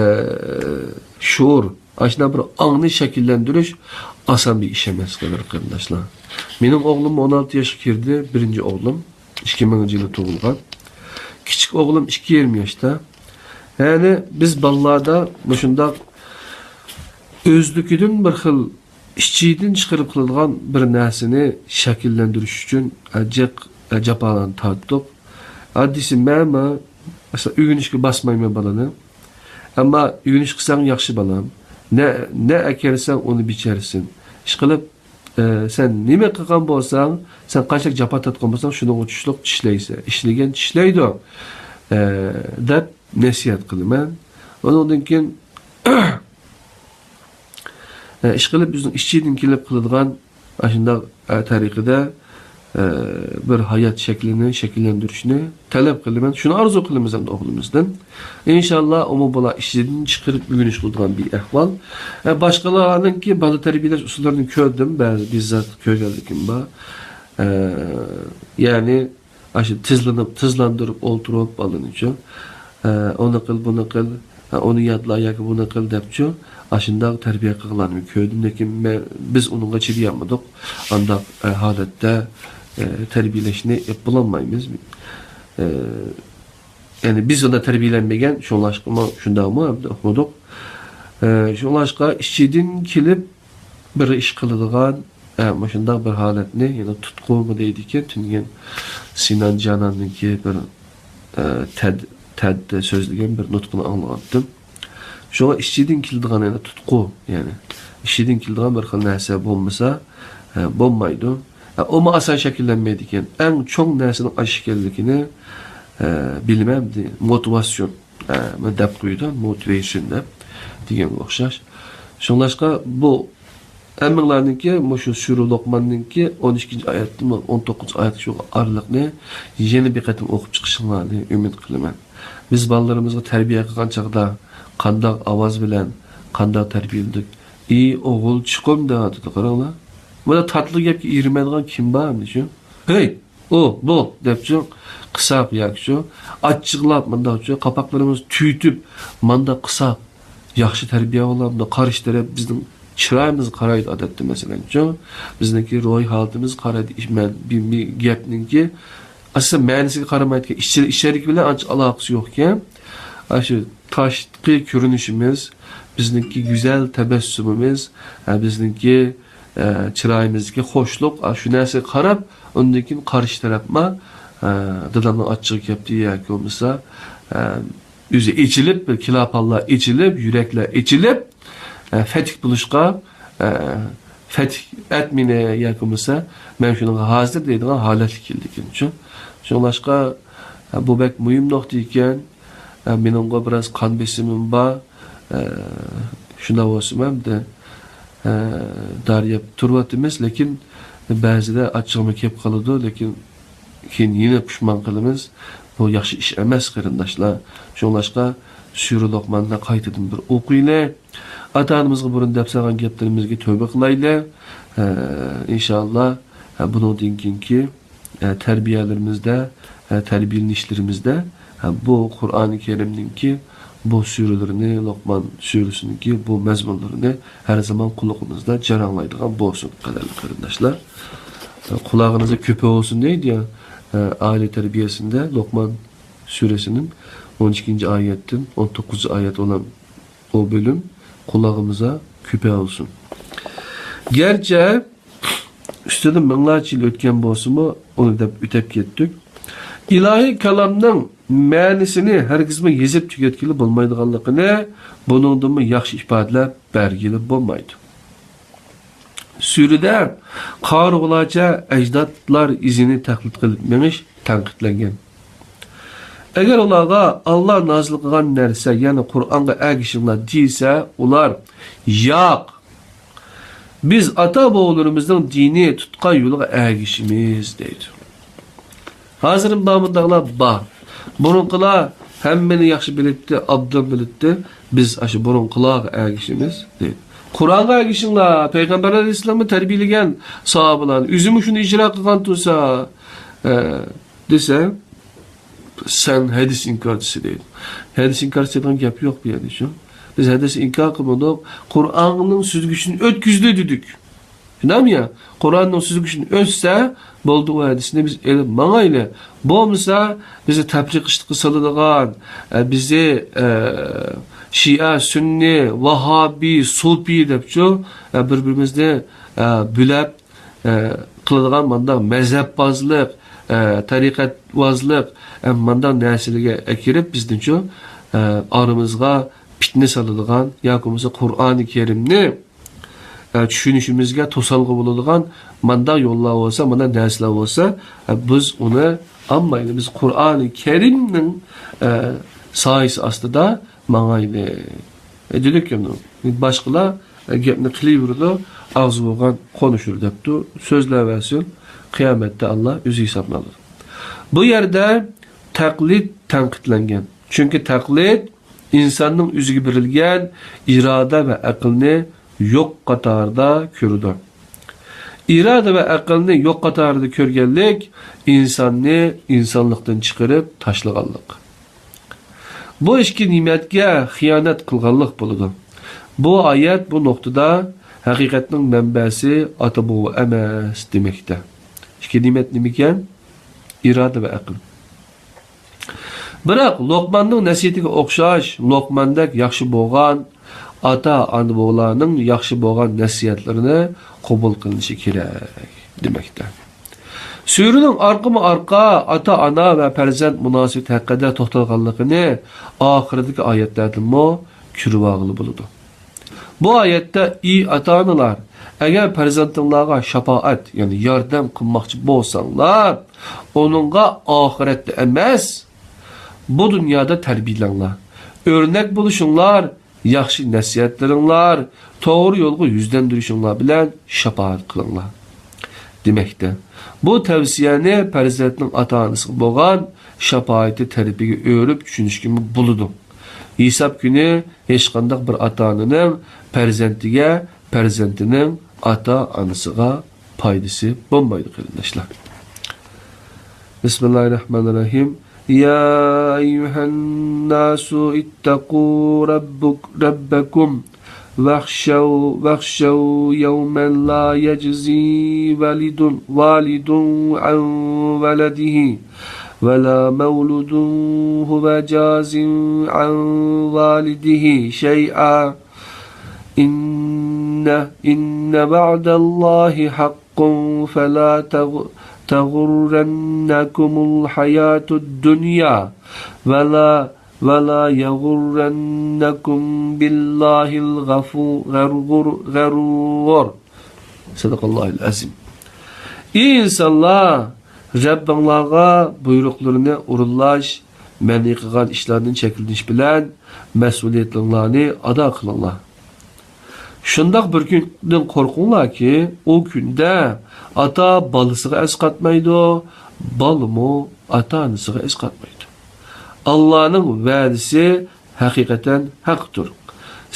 شور، ئاشۇنداق بىر ئاڭنى شەكىللەندۈرۈش ئاسان بىر ئىش ئەمەس، قەدىر قېرىنداشلار. مېنىڭ ئوغلۇم ئون ئالتە ياشقا كىردى، بىرىنچى ئوغلۇم، ئىككى مىڭىنچى يىلى تۇغۇلغان. كىچىك ئوغلۇم ئىككى يېرىم ياشتا. يەنى بىز بالىلاردا مۇشۇنداق ئۆزلۈكىدىن بىر خىل ئىچىدىن چىقىرىپ قىلىدىغان بىر نەرسىنى شەكىللەندۈرۈش ئۈچۈن جىق جاپالارنى تارتتۇق. ئاددىيسى مەن، مەسىلەن، ئۆگىنىشكە باسمايمەن بالىنى. ئەمما ئۆگىنىش قىلساڭ ياخشى بالام. نە، نە ئەكەلسەڭ ئۇنى بىچەرسەن. ئىشقىلىپ، ئە، سەن نېمە قىلغان بولساڭ، سەن قانچىلىك جاپا تارتقان بولساڭ، شۇنىڭغا چۈشلۈك چىشلەيسەن. ئىشلىگەن چىشلەيدۇ، ئە، دەپ نەسىھەت قىلىمەن. ئۇنىڭدىن كېيىن ئە، ئىشقىلىپ بىزنىڭ ئىچىدىن كېلىپ قىلىدىغان ئاشۇنداق، ئە، تەرىقىدە، ئە، بىر ھايات شەكلىنى شەكىللەندۈرۈشنى تەلەپ قىلىمەن. شۇنى ئارزۇ قىلىمىز ئەمدى ئوغلىمىزدىن. ئىنشاللا ئۇمۇ بۇلار ئىچىدىن چىقىرىپ ئۆگىنىش قىلىدىغان بىر ئەھۋال. ئە، باشقىلارنىڭكى بالا تەربىيەلەش ئۇسۇللىرىنى كۆردۈم، بەزى بىززات كۆرگەنلىكىم بار. ئە، يەنى ئاشۇ تىزلىنىپ، تىزلاندۇرۇپ ئولتۇرۇپ بالىنىچۇ، ئە، ئۇنى قىل، بۇنى قىل، ئە، ئۇنى يادلا ياكى بۇنى قىل دەپچۇ، ئاشۇنداق تەربىيە قىلغاننى كۆردۈم. لېكىن مەن، بىز ئۇنىڭغا چىدىيالمىدۇق. ئانداق، ئە، ھالەتتە، ئە، تەربىيەلەشنى ئېلىپ بولالمايمىز. ئە، يەنى بىز ئۇنداق تەربىيەلەنمىگەن، شۇڭلاشقىمۇ شۇنداقمۇ ئەمدى ئۇقمىدۇق. ئە، شۇڭلاشقا ئىچىدىن كېلىپ بىر ئىش قىلىدىغان، ئە، مۇشۇنداق بىر ھالەتنى يەنە تۇتقۇمۇ دەيدىكەن، تۈنۈگۈن سىنان جاناننىڭكى بىر، ئە، تەد، تەددە سۆزلىگەن بىر نۇتقىنى ئاڭلىغانتىم. شۇڭا ئىچىدىن كېلىدىغان يەنە تۇتقۇ، يەنى ئىچىدىن كېلىدىغان بىر خىل نەرسە بولمىسا، ئە، بولمايدۇ. ئە، ئۇمۇ ئاسان شەكىللەنمەيدىكەن. ئەڭ چوڭ نەرسىنىڭ ئاشۇ ئىكەنلىكىنى، ئە، بىلىمەن، دېدى. موتىۋاتسىيون. ئە، مانا دەپ قويىدۇ، موتىۋېيشن دەپ دېگەنگە ئوخشاش. شۇڭلاشقا بۇ ھەممىڭلارنىڭكى مۇشۇ سۈرە لوقماننىڭكى ئون ئىككىنچى ئايەتتىن ئون توققۇزىنچى ئايەتكىچە ئارىلىقنى يەنە بىر قېتىم ئوقۇپ چىقىشىڭلارنى ئۈمىد قىلىمەن. بىز بالىلىرىمىزغا تەربىيە قىلغان چاغدا قانداق ئاۋاز بىلەن، قانداق تەربىيەلىدۇق؟ «ئى ئوغۇلچىقىم» دەۋاتىدۇ، قاراڭلار. مانا تاتلىق گەپكە ئېرىمەيدىغان كىم بار ئەمدى شۇ؟ ھەي! ئۇ، بۇ دەپچۇ، قىساق ياكىچۇ، ئاچچىقلاپ مۇنداقچۇ، قاپاقلىرىمىز تۈيتۈپ، مانداق قىساق، ياخشى تەربىيە بولامدۇ، قارشى تەرەپ بىزنىڭ چىرايىمىزغا قارايدۇ ئادەتتە، مەسىلەنچۇ، بىزنىڭكى روھىي ھالىتىمىزگە قارايدۇ. مەن بىر، بىر گەپنىڭكى ئاساسەن مەنىسىگە قارىمايدىكەن، ئىچ-، ئىچەرىدىكى بىلەن ئانچە ئالاقىسى يوقكەن. ئاشۇ تاشقى كۆرۈنۈشىمىز، بىزنىڭكى گۈزەل تەبەسسۇمىمىز، ھە، بىزنىڭكى ئە، چىرايىمىزدىكى خۇشلۇق، ئە، شۇ نەرسىگە قاراپ، ئۇندىن كېيىن قارشى تەرەپمۇ، ئە، دادامنىڭ ئاچچىقى كەپتۇ ياكى بولمىسا، ئە، ئۆزى ئېچىلىپ، بىر كىلاپانلار ئېچىلىپ، يۈرەكلەر ئېچىلىپ، ئە، فەتھ بولۇشقا، ئە، فەتھ ئەت مېنى ياكى بولمىسا، مەن شۇنىڭغا ھازىر دەيدىغان ھالەتكە كېلىدىكەن. شۇ، شۇڭلاشقا، ئە، بۇ بەك مۇھىم نۇقتا ئىكەن. ئە، مېنىڭغۇ بىراز قان بېسىمىم بار. ئە، شۇنداق بولسىمۇ ئەمدى، ئە، دارى يەپ تۇرۇۋاتىمىز، لېكىن بەزىدە ئاچچىقىمۇ كېلىپ قالىدۇ، لېكىن كېيىن يەنە پۇشمان قىلىمىز. بۇ ياخشى ئىش ئەمەس، قېرىنداشلار. شۇڭلاشقا سۈرە لوقماننى قايتىدىن بىر ئوقۇيلى. ئاتا-ئانىمىزغا بۇرۇن دەپ سالغان گەپلىرىمىزگە تۆبە قىلايلى. ئە، ئىنشائاللا، ئە، بۇنىڭدىن كېيىنكى ئە، تەربىيەلىرىمىزدە، ئە، تەربىيەلىنىشلىرىمىزدە، ئە، بۇ قۇرئانى كەرىمنىڭكى بۇ سۈرىلىرىنى، لوقمان سۈرىسىنىڭكى بۇ مەزمۇنلىرىنى ھەر زامان قۇلىقىمىزدا جاراڭلايدىغان بولسۇن، قەدىرلىك قېرىنداشلار. ئە، قۇلاغىڭىزدا كۆپۈپ بولسۇن دەيدۇ يا، ئە، ئائىلە تەربىيەسىندە لوقمان سۈرىسىنىڭ ئون ئىككىنچى ئايەتتىن ئون توققۇزىنچى ئايەت بولان ئۇ بۆلۈم قۇلاغىمىزدا كۆپۈپ بولسۇن. گەرچە ئۈستىدىن مىڭلارچە يىل ئۆتكەن بولسىمۇ، ئۇنى دەپ ئۆتۈپ كەتتۇق. ئىلاھىي كالامنىڭ مەنىسىنى ھەرگىزمۇ يېزىپ تۈگەتكىلى بولمايدىغانلىقىنى بۇنىڭدىنمۇ ياخشى ئىپادىلەپ بەرگىلى بولمايدۇ. سۈرىدە قارىغۇلارچە ئەجدادلار ئىزىنى تەقلىد قىلىپ مېڭىش تەنقىدلەنگەن. ئەگەر ئۇلارغا ئاللا نازىل قىلغان نەرسە، يەنى قۇرئانغا ئەگىشىڭلار دېسە، ئۇلار، ياق، بىز ئاتا-بوۋىلىرىمىزنىڭ دىنى تۇتقان يولىغا ئەگىشىمىز دەيدۇ. ھازىرمۇ بار مۇنداقلار بار. بۇرۇنقىلار ھەممىنى ياخشى بىلەتتى، ئابدان بىلەتتى. بىز ئاشۇ بۇرۇنقىلارغا ئەگىشىمىز دەيدۇ. قۇرئانغا ئەگىشىڭلار، پەيغەمبەر ئەلەيھىسسالاممۇ تەربىيەلىگەن ساھابىلارنى، ئۆزىمۇ شۇنى ئىجرا قىلغان تۇرسا، ئە، دېسە، سەن ھەدىس ئىنكارچىسى دەيدۇ. ھەدىس ئىنكارچى دەيدىغان گەپ يوق بۇ يەردە شۇ. بىز ھەدىس ئىنكار قىلمىدۇق. قۇرئاننىڭ سۈزگۈچىنى ئۆتكۈزدى دېدۇق. شۇنداقمۇ يا؟ قۇرئاننىڭ سۈزگۈچىنى ئۆتسە، بولدى، ئۇ ھەدىسنى بىز ئېلىپ ماڭايلى. بولمىسا، بىزنى تەپرىقىشلىققا سالىدىغان، ئە، بىزنى، ئە، شىئە، سۈننى، ۋاھابىي، سۇپىي دەپچۇ، ئە، بىر-بىرىمىزنى، ئە، بۆلەپ، ئە، قىلىدىغان مانداق مەزھەپۋازلىق، ئە، تەرىقەتۋازلىق، ئە، مانداق نەرسىلەرگە ئەكىرىپ بىزنىچۇ، ئە، ئارىمىزغا پىتنە سالىدىغان ياكى بولمىسا قۇرئانى كەرىمنى، ئە، چۈشىنىشىمىزگە توسالغۇ بولىدىغان مانداق يوللار بولسا، مانداق نەرسىلەر بولسا، ئە، بىز ئۇنى ئالمايلى. بىز قۇرئانى كەرىمنىڭ، ئە، سايىسى ئاستىدا ماڭايلى. ئە، دېدۇق ئەمدى. باشقىلار، ئە، گەپنى قىلىۋېرىدۇ، ئاغزى بولغان قونۇشۇر دەپتۇ. سۆزلەۋەرسۇن، قىيامەتتە ئاللا ئۆزى ھېسابنى ئالىدۇ. بۇ يەردە تەقلىد تەنقىدلەنگەن. چۈنكى تەقلىد ئىنساننىڭ ئۆزىگە بېرىلگەن ئىرادە ۋە ئەقىلنى يوق قاتارىدا كۆرىدۇ. ئىرادە ۋە ئەقىلنى يوق قاتارىدا كۆرگەنلىك ئىنساننى ئىنسانلىقتىن چىقىرىپ تاشلىغانلىق. بۇ ئىككى نېمەتكە خىيانەت قىلغانلىق بولىدۇ. بۇ ئايەت بۇ نۇقتىدا ھەقىقەتنىڭ مەنبەسى ئاتا-بوۋا ئەمەس دېمەكتە. ئىككى نېمەت نېمىكەن؟ ئىرادە ۋە ئەقىل. بىراق، لوقماننىڭ نەسىھىتىگە ئوخشاش، لوقماندەك ياخشى بولغان ئاتا-ئانا بوۋىلارنىڭ ياخشى بولغان نەسىھەتلىرىنى قوبۇل قىلىنىشى كېرەك دېمەكتە. سۈرىنىڭ ئارقىمۇ-ئارقا ئاتا-ئانا ۋە پەرزەنت مۇناسىۋىتى ھەققىدە توختالغانلىقىنى ئاخىرىدىكى ئايەتلەردىنمۇ كۆرۈۋالغىلى بولىدۇ. بۇ ئايەتتە، ئى ئاتا-ئانىلار، ئەگەر پەرزەنتىڭلارغا شاپائەت، يەنى ياردەم قىلماقچى بولساڭلار، ئۇنىڭغا ئاخىرەتتە ئەمەس، بۇ دۇنيادا تەربىيەلەڭلار. ئۆرنەك بولۇشۇڭلار، ياخشى نەسىھەتلىرىڭلار، توغرا يولغا يۈزلەندۈرۈشۈڭلار بىلەن شاپائەت قىلىڭلار دېمەكتە. بۇ تەۋسىيەنى پەرزەنتنىڭ ئاتا-ئانىسىغا بولغان شاپائىتى تەرىپىگە ئۆرۈپ چۈشىنىشكىمۇ بولىدۇ. ھېساب كۈنى ھېچقانداق بىر ئاتا-ئانىنىڭ پەرزەنتىگە، پەرزەنتىنىڭ ئاتا-ئانىسىغا پايدىسى بولمايدۇ، قېرىنداشلار. بىسمىللاھىررەھمانىررەھىم. يا أيها الناس اتقوا ربك-، ربكم واخشوا، واخشوا يوما لا يجزي والد، والد عن ولده ولا مولود هو جاز عن والده شيئا إن، إن وعد الله حق فلا تغ-، تغرنكم الحياة الدنيا ولا، ولا يغرنكم بالله الغفو-، غرور، غرور. صدق الله العظيم. ئى ئىنسانلار، رەببىڭلارغا بۇيرۇقلىرىنى ئورۇنلاش، مەنئى قىلغان ئىشلاردىن چەكلىنىش بىلەن مەسئۇلىيەتلىرىڭلارنى ئادا قىلىڭلار. شۇنداق بىر كۈندىن قورقۇڭلاركى، ئۇ كۈندە ئاتا بالىسىغا ئەسقاتمايدۇ، بالىمۇ ئاتا-ئانىسىغا ئەسقاتمايدۇ. ئاللانىڭ ۋەدىسى ھەقىقەتەن ھەقتۇر.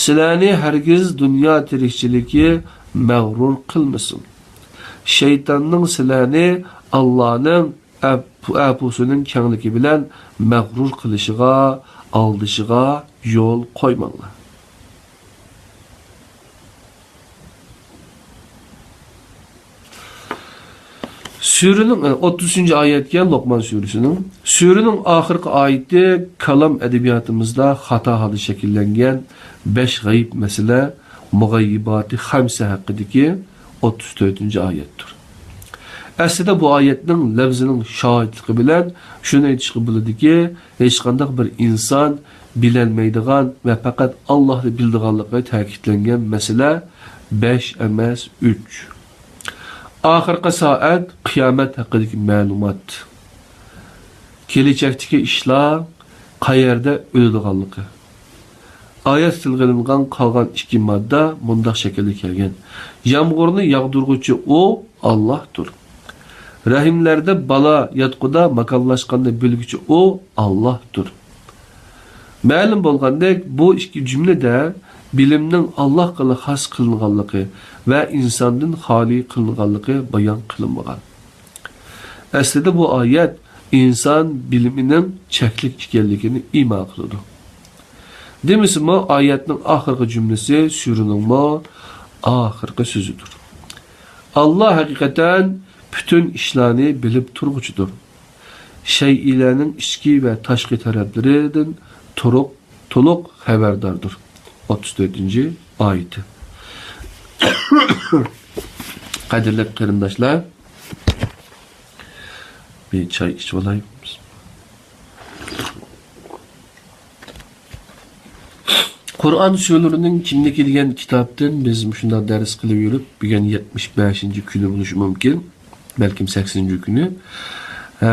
سىلەرنى ھەرگىز دۇنيا تىرىكچىلىكى مەغرۇر قىلمىسۇن. شەيتاننىڭ سىلەرنى ئاللانىڭ ئەپ-، ئەپۇسىنىڭ كەڭلىكى بىلەن مەغرۇر قىلىشىغا، ئالدىشىغا يول قويماڭلار. سۈرىنىڭ، ئوتتۇز ئۈچىنچى ئايەتكەن لوقمان سۈرىسىنىڭ. سۈرىنىڭ ئاخىرقى ئايىتى كالام ئەدەبىياتىمىزدا خاتا ھالدا شەكىللەنگەن بەش غەيىب مەسىلە، مۇغەييىباتى خەمسە ھەققىدىكى ئوتتۇز تۆتىنچى ئايەتتۇر. ئەسلىدە بۇ ئايەتنىڭ لەۋزىنىڭ شاھىتلىقى بىلەن شۇنى ئېيتىشقا بولىدۇكى، ھېچقانداق بىر ئىنسان بىلەلمەيدىغان ۋە پەقەت ئاللاھلا بىلىدىغانلىقى تەكىتلەنگەن مەسىلە بەش ئەمەس، ئۈچ. ئاخىرقى سائەت، قىيامەت ھەققىدىكى مەلۇمات. كېلىچەكتىكى ئىشلار قەيەردە ئۆلىدىغانلىقى. ئايەت تىلغا ئېلىنغان قالغان ئىككى ماددا مۇنداق شەكىلدە كەلگەن: يامغۇرنى ياغدۇرغۇچى ئۇ ئاللاھتۇر. رەھىملەردە بالا ياتقۇدا ماكانلاشقاننى بىلگۈچى ئۇ ئاللاھتۇر. مەلۇم بولغاندەك، بۇ ئىككى جۈملىدە بىلىمنىڭ ئاللاھقىلا خاس قىلىنغانلىقى ۋە ئىنساندىن خالىي قىلىنغانلىقى بايان قىلىنمىغان. ئەسلىدە بۇ ئايەت ئىنسان بىلىمىنىڭ چەكلىك ئىكەنلىكىنى ئىما قىلىدۇ. دېمىسىمۇ، ئايەتنىڭ ئاخىرقى جۈملىسى سۈرىنىڭمۇ ئاخىرقى سۆزىدۇر. ئاللا ھەقىقەتەن پۈتۈن ئىشلارنى بىلىپ تۇرغۇچىدۇر. شەيئىلەرنىڭ ئىچكى ۋە تاشقى تەرەپلىرىدىن تۇرۇق، تولۇق خەۋەرداردۇر. ئوتتۇز تۆتىنچى ئايىتى. قەدىرلىك قېرىنداشلار، بىر چاي ئىچىۋالاي. قۇرئان سۈرىلىرىنىڭ كىملىكى دېگەن كىتابتىن بىز مۇشۇنداق دەرس قىلىپ يۈرۈپ، بۈگۈن يەتمىش بەشىنچى كۈنى بولۇشى مۇمكىن، بەلكىم سەكسىنىنچى كۈنى. ئە،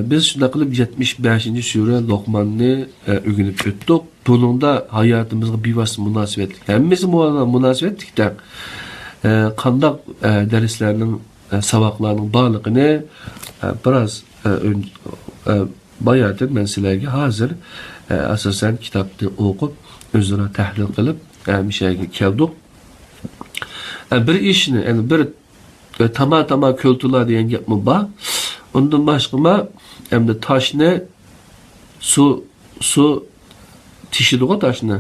بىز شۇنداق قىلىپ يەتمىش بەشىنچى سۈرە لوقماننى، ئە، ئۆگىنىپ ئۆتتۇق. بۇنىڭدا ھاياتىمىزغا بىۋاسىتە مۇناسىۋەتلىك، ھەممىسى مۇ-، مۇناسىۋەتلىك دەڭ. ئە، قانداق، ئە، دەرسلەرنىڭ، ئە، ساۋاقلارنىڭ بارلىقىنى، ئە، بىراز، ئە، ئۆن-، ئە، باياتىن مەن سىلەرگە ھازىر، ئە، ئاساسەن كىتابنى ئوقۇپ، ئۆزئارا تەھلىل قىلىپ، ئە، مۇشۇ يەرگە كەلدۇق. ئە، بىر ئىشنى، يەنى بىر، ئە، تاما-تاما كۆل تولا دېگەن گەپمۇ بار. ئۇندىن باشقىمۇ، ئەمدى تاشنى سۇ، سۇ تېشىدىغۇ تاشنى.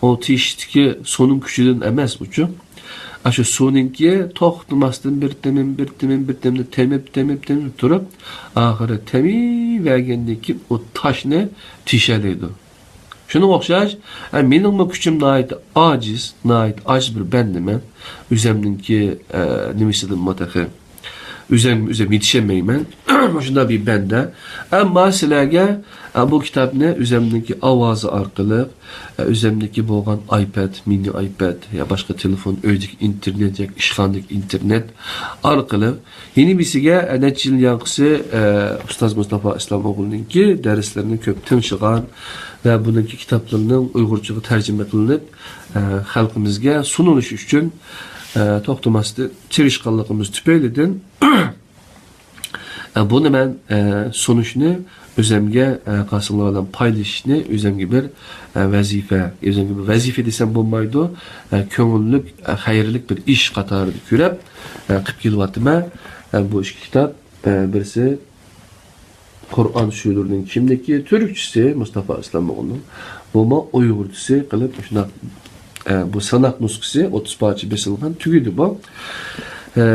ئۇ تېشىشتىكى سۇنىڭ كۈچىدىن ئەمەس ئۇچۇ. ئاشۇ سۇنىڭكى توختىماستىن بىر تېمىم، بىر تېمىم، بىر تېمىمنى تېمىپ، تېمىپ، تېمىپ تۇرۇپ، ئاخىرى تېمىۋەرگەندىن كېيىن ئۇ تاشنى تېشەلەيدۇ. شۇنىڭغا ئوخشاش، ئە، مېنىڭمۇ كۈچۈم ناھايىتى ئاجىز، ناھايىتى ئاجىز بىر بەندىمەن. ئۆزەمنىڭكى، ئە، نېمىسىدىنمۇ تېخى. ئۆزەم، ئۆزەم يېتىشەلمەيمەن. مۇشۇنداق بىر بەندە. ئەمما سىلەرگە، ئە، بۇ كىتابنى ئۆزەمنىڭكى ئاۋازى ئارقىلىق، ئە، ئۆزەمنىڭكى بولغان ئايپەد، مىنى ئايپەد يا باشقا تېلېفون، ئۆيدىكى ئىنتېرنېت ياكى ئىشخانىدىكى ئىنتېرنېت ئارقىلىق يەنە بىرسىگە، ئە، نەچچە يىل يانقىسى، ئە، ئۇستاز مۇستافا ئىسلام ئوغلىنىڭكى دەرسلىرىنى كۆپ تىڭشىغان ۋە بۇنىڭكى كىتابلىرىنىڭ ئۇيغۇرچىغا تەرجىمە قىلىنىپ، ئە، خەلقىمىزگە سۇنۇلۇشى ئۈچۈن، ئە، توختىماستىن تىرىشقانلىقىمىز تۈپەيلىدىن، ئە، بۇنى مەن، ئە، سۇنۇشنى ئۆزەمگە، ئە، قارسىڭلار بىلەن پايلىشىشنى ئۆزەمگە بىر، ئە، ۋەزىپە، ئۆزەمگە بىر ۋەزىپە دېسەم بولمايدۇ، ئە، كۆڭۈللۈك، ئە، خەيرلىك بىر ئىش قاتارىدا كۆرۈپ، ئە، قىلىپ كېلىۋاتىمەن. ئە، بۇ ئىككى كىتاب، ئە، بىرسى قۇرئان سۈرىلىرىنىڭ كىملىكى، تۈركچىسى مۇستافا ئىسلاموغلۇنىڭ، بۇمۇ ئۇيغۇرچىسى قىلىپ شۇنداق، ئە، بۇ ساناق نۇسخىسى ئوتتۇز پارچە بېسىلغان، تۈگىدى بۇ. ئە،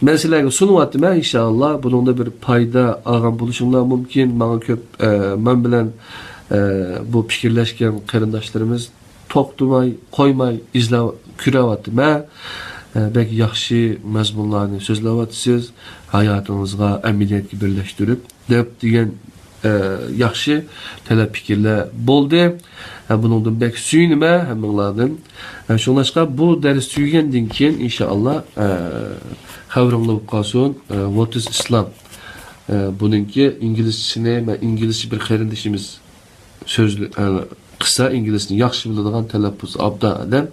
مەن سىلەرگە سۇنۇۋاتىمەن، ئىنشائاللا، بۇنىڭدا بىر پايدا ئالغان بولۇشۇڭلار مۇمكىن. ماڭا كۆپ، ئە، مەن بىلەن، ئە، بۇ پىكىرلەشكەن قېرىنداشلىرىمىز توختىماي، قويماي ئىزدەپ كۆرۈۋاتىمەن. ئە، بەك ياخشى مەزمۇنلارنى سۆزلەۋاتىسىز، ھاياتىڭىزغا، ئەمەلىيەتكە بىرلەشتۈرۈپ دەپ دېگەن، ئە، ياخشى تەلەپ پىكىرلەر بولدى. ئە، بۇنىڭدىن بەك سۆيۈنىمەن ھەممىڭلاردىن. ئە، شۇڭلاشقا بۇ دەرس تۈگىگەندىن كېيىن، ئىنشائاللا، ئە، خەۋىرىڭلار بولۇپ قالسۇن. ئە، What is Islam؟ ئە، بۇنىڭكى ئىنگلىزچىسىنى، مەن ئىنگلىزچە بىر قېرىندىشىمىز سۆزلە-، ئە، قىسا ئىنگلىزچىنى ياخشى بىلىدىغان تەلەپپۇزى ئابدان ئادەم،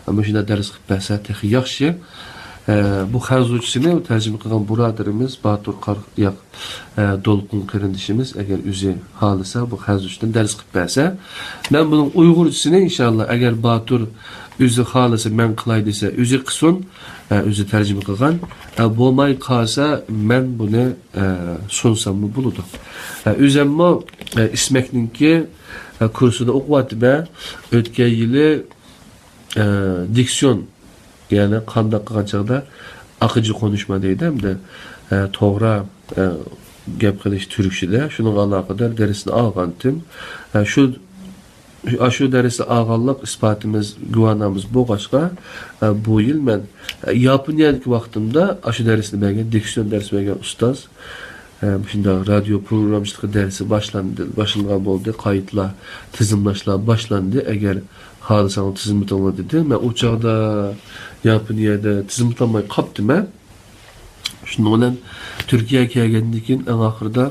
ئە، مۇشۇنداق دەرس قىلىپ بەرسە تېخى ياخشى. ئە، بۇ خەنزۇچىسىنى تەرجىمە قىلغان بۇرادىرىمىز باتۇر قار-، ياق، ئە، دولقۇن قېرىندىشىمىز ئەگەر ئۆزى خالىسا، بۇ خەنزۇچىدىن دەرس قىلىپ بەرسە. مەن بۇنىڭ ئۇيغۇرچىسىنى ئىنشاللا، ئەگەر باتۇر ئۆزى خالىسا، مەن قىلاي دېسە، ئۆزى قىلسۇن. ئە، ئۆزى تەرجىمە قىلغان. ئە، بولماي قالسا، مەن بۇنى، ئە، سۇنساممۇ بولىدۇ. ئە، ئۆزەممۇ، ئە، ئىسمەكنىڭكى، ئە، كۇرسىدا ئوقۇۋاتىمەن. ئۆتكەن يىلى، ئە، دىكسىيون، يەنى قانداق قىلغان چاغدا ئاقىجى قونۇشما دەيدۇ، ھەمدە، ئە، توغرا، ئە، گەپ قىلىش تۈركچىدە، شۇنىڭغا ئالاقىدار دەرسنى ئالغانتىم. ئە، شۇ، ئاشۇ دەرسنى ئالغانلىق ئىسپاتىمىز، گۇۋاھنامىمىز بولغاچقا، ئە، بۇ يىل مەن، ئە، ياپونىيەدىكى ۋاقتىمدا ئاشۇ دەرسنى بەرگەن، دىكسىيون دەرس بەرگەن ئۇستاز، ئە، مۇشۇنداق رادىيو پروگراممىچىلىقى دەرسى باشلاندى، باشلانغان بولدى، قايتىلا تىزىملاشلار باشلاندى. ئەگەر خالىساڭلار تىزىملىتىڭلار دېدى. مەن ئۇ چاغدا ياپونىيەدە تىزىملىتالماي قاپتىمەن. شۇنىڭ بىلەن تۈركىيەگە كەلگەندىن كېيىن ئەڭ ئاخىرىدا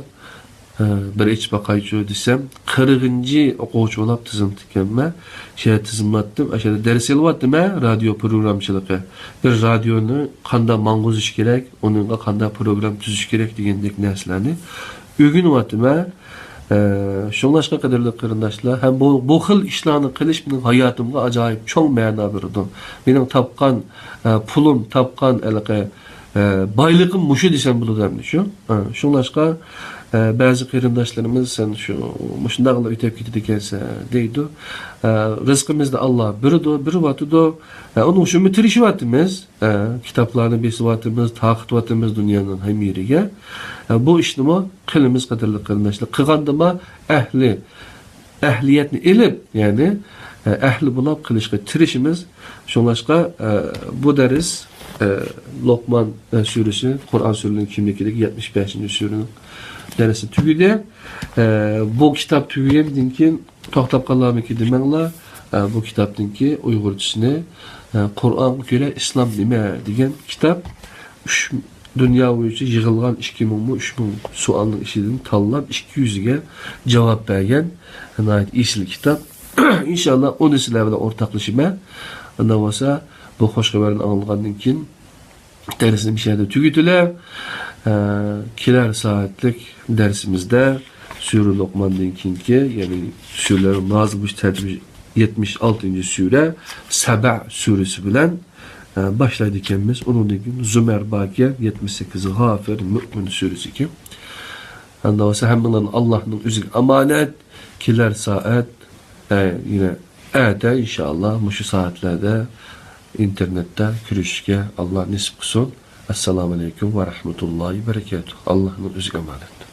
ھە، بىر ئېچىپ باقايچۇ دېسەم، قىرىقىنچى ئوقۇغۇچى بولاپ تىزىملىتىپتىكەنمەن. شۇ يەردە تىزىملاتتىم. ئاشۇ يەردە دەرس ئېلىۋاتتىم، ھە، رادىيو پروگراممىچىلىقى. بىر رادىيونى قانداق ماڭغۇزۇش كېرەك، ئۇنىڭغا قانداق پروگرامما تۈزۈش كېرەك دېگەندەك نەرسىلەرنى ئۆگىنىۋاتىمەن. ئە، شۇڭلاشقا، قەدىرلىك قېرىنداشلار، ھەم بۇ، بۇ خىل ئىشلارنى قىلىش مېنىڭ ھاياتىمغا ئاجايىپ چوڭ مەنا بېرىدۇ. مېنىڭ تاپقان، ئە، پۇلۇم، تاپقان ھېلىقى، ئە، بايلىقىم مۇشۇ دېسەم بولىدۇ ئەمدى شۇ. ئە، شۇڭلاشقا، ئە، بەزى قېرىنداشلىرىمىز، «سەن شۇ، مۇشۇنداقلا ئۆتەپ كېتىدىكەنسەن» دەيدۇ. ئە، رىزقىمىزنى ئاللا بېرىدۇ، بېرىۋاتىدۇ. ئە، ئۇنىڭ ئۈچۈن بىر تىرىشىۋاتىمىز. ئە، كىتابلارنى بېسىۋاتىمىز، تارقىتىۋاتىمىز دۇنيانىڭ ھەممە يېرىگە. ئە، بۇ ئىشنىمۇ قىلىمىز، قەدىرلىك قېرىنداشلار. قىلغاندىما ئەھلى، ئەھلىيەتنى ئېلىپ، يەنى، ئە، ئەھلى بولاپ قىلىشقا تىرىشىمىز. شۇڭلاشقا، ئە، بۇ دەرس، ئە، لوقمان، ئە، سۈرىسى، قۇرئان سۈرىلىرىنىڭ كىملىكىدىكى يەتمىش بەشىنچى سۈرىنىڭ دەرسى تۈگىدى. ئە، بۇ كىتاب تۈگىگەندىن كېيىن توختاپ قالارمىكىن دېمەڭلار. ئە، بۇ كىتابنىڭكى ئۇيغۇرچىسىنى، ئە، «قۇرئانغا كۆرە ئىسلام نېمە؟» دېگەن كىتاب. ئۈچ، دۇنيا بويىچە يىغىلغان ئىككى مىڭمۇ، ئۈچ مىڭ سوئالنىڭ ئىچىدىن تاللاپ، ئىككى يۈزىگە جاۋاب بەرگەن ناھايىتى ئېسىل كىتاب. ئىنشاللا ئۇنى سىلەر بىلەن ئورتاقلىشىمەن. ئانداق بولسا، بۇ خوش خەۋەرنى ئاڭلىغاندىن كېيىن دەرسنى مۇشۇ يەردە تۈگىتىلە. ئە، كېلەر سائەتلىك دەرسىمىزدە سۈرە لوقماندىن كېيىنكى، يەنى سۈرىلەر نازىل بولۇش تەرتىپى يەتمىش ئالتىنچى سۈرە سەبە سۈرىسى بىلەن، ئە، باشلايدىكەنمىز. ئۇنىڭدىن كېيىن زۇمەر باركەن، يەتمىش سەككىز غافىر، مۆمىن سۈرىسى ئىكەن. ئانداق بولسا ھەممىڭلارنى ئاللانىڭ ئۆزىگە ئامانەت. كېلەر سائەت، ئە، يەنە ئەتە ئىنشائاللا مۇشۇ سائەتلەردە ئىنتېرنېتتا كۆرۈشۈشكە ئاللا نېسىپ قىلسۇن. ئەسسالامۇ ئەلەيكۇم ۋە رەھمەتۇللاھى ۋە بەرىكاتۇھ. ئاللانىڭ ئۆزىگە ئامانەت.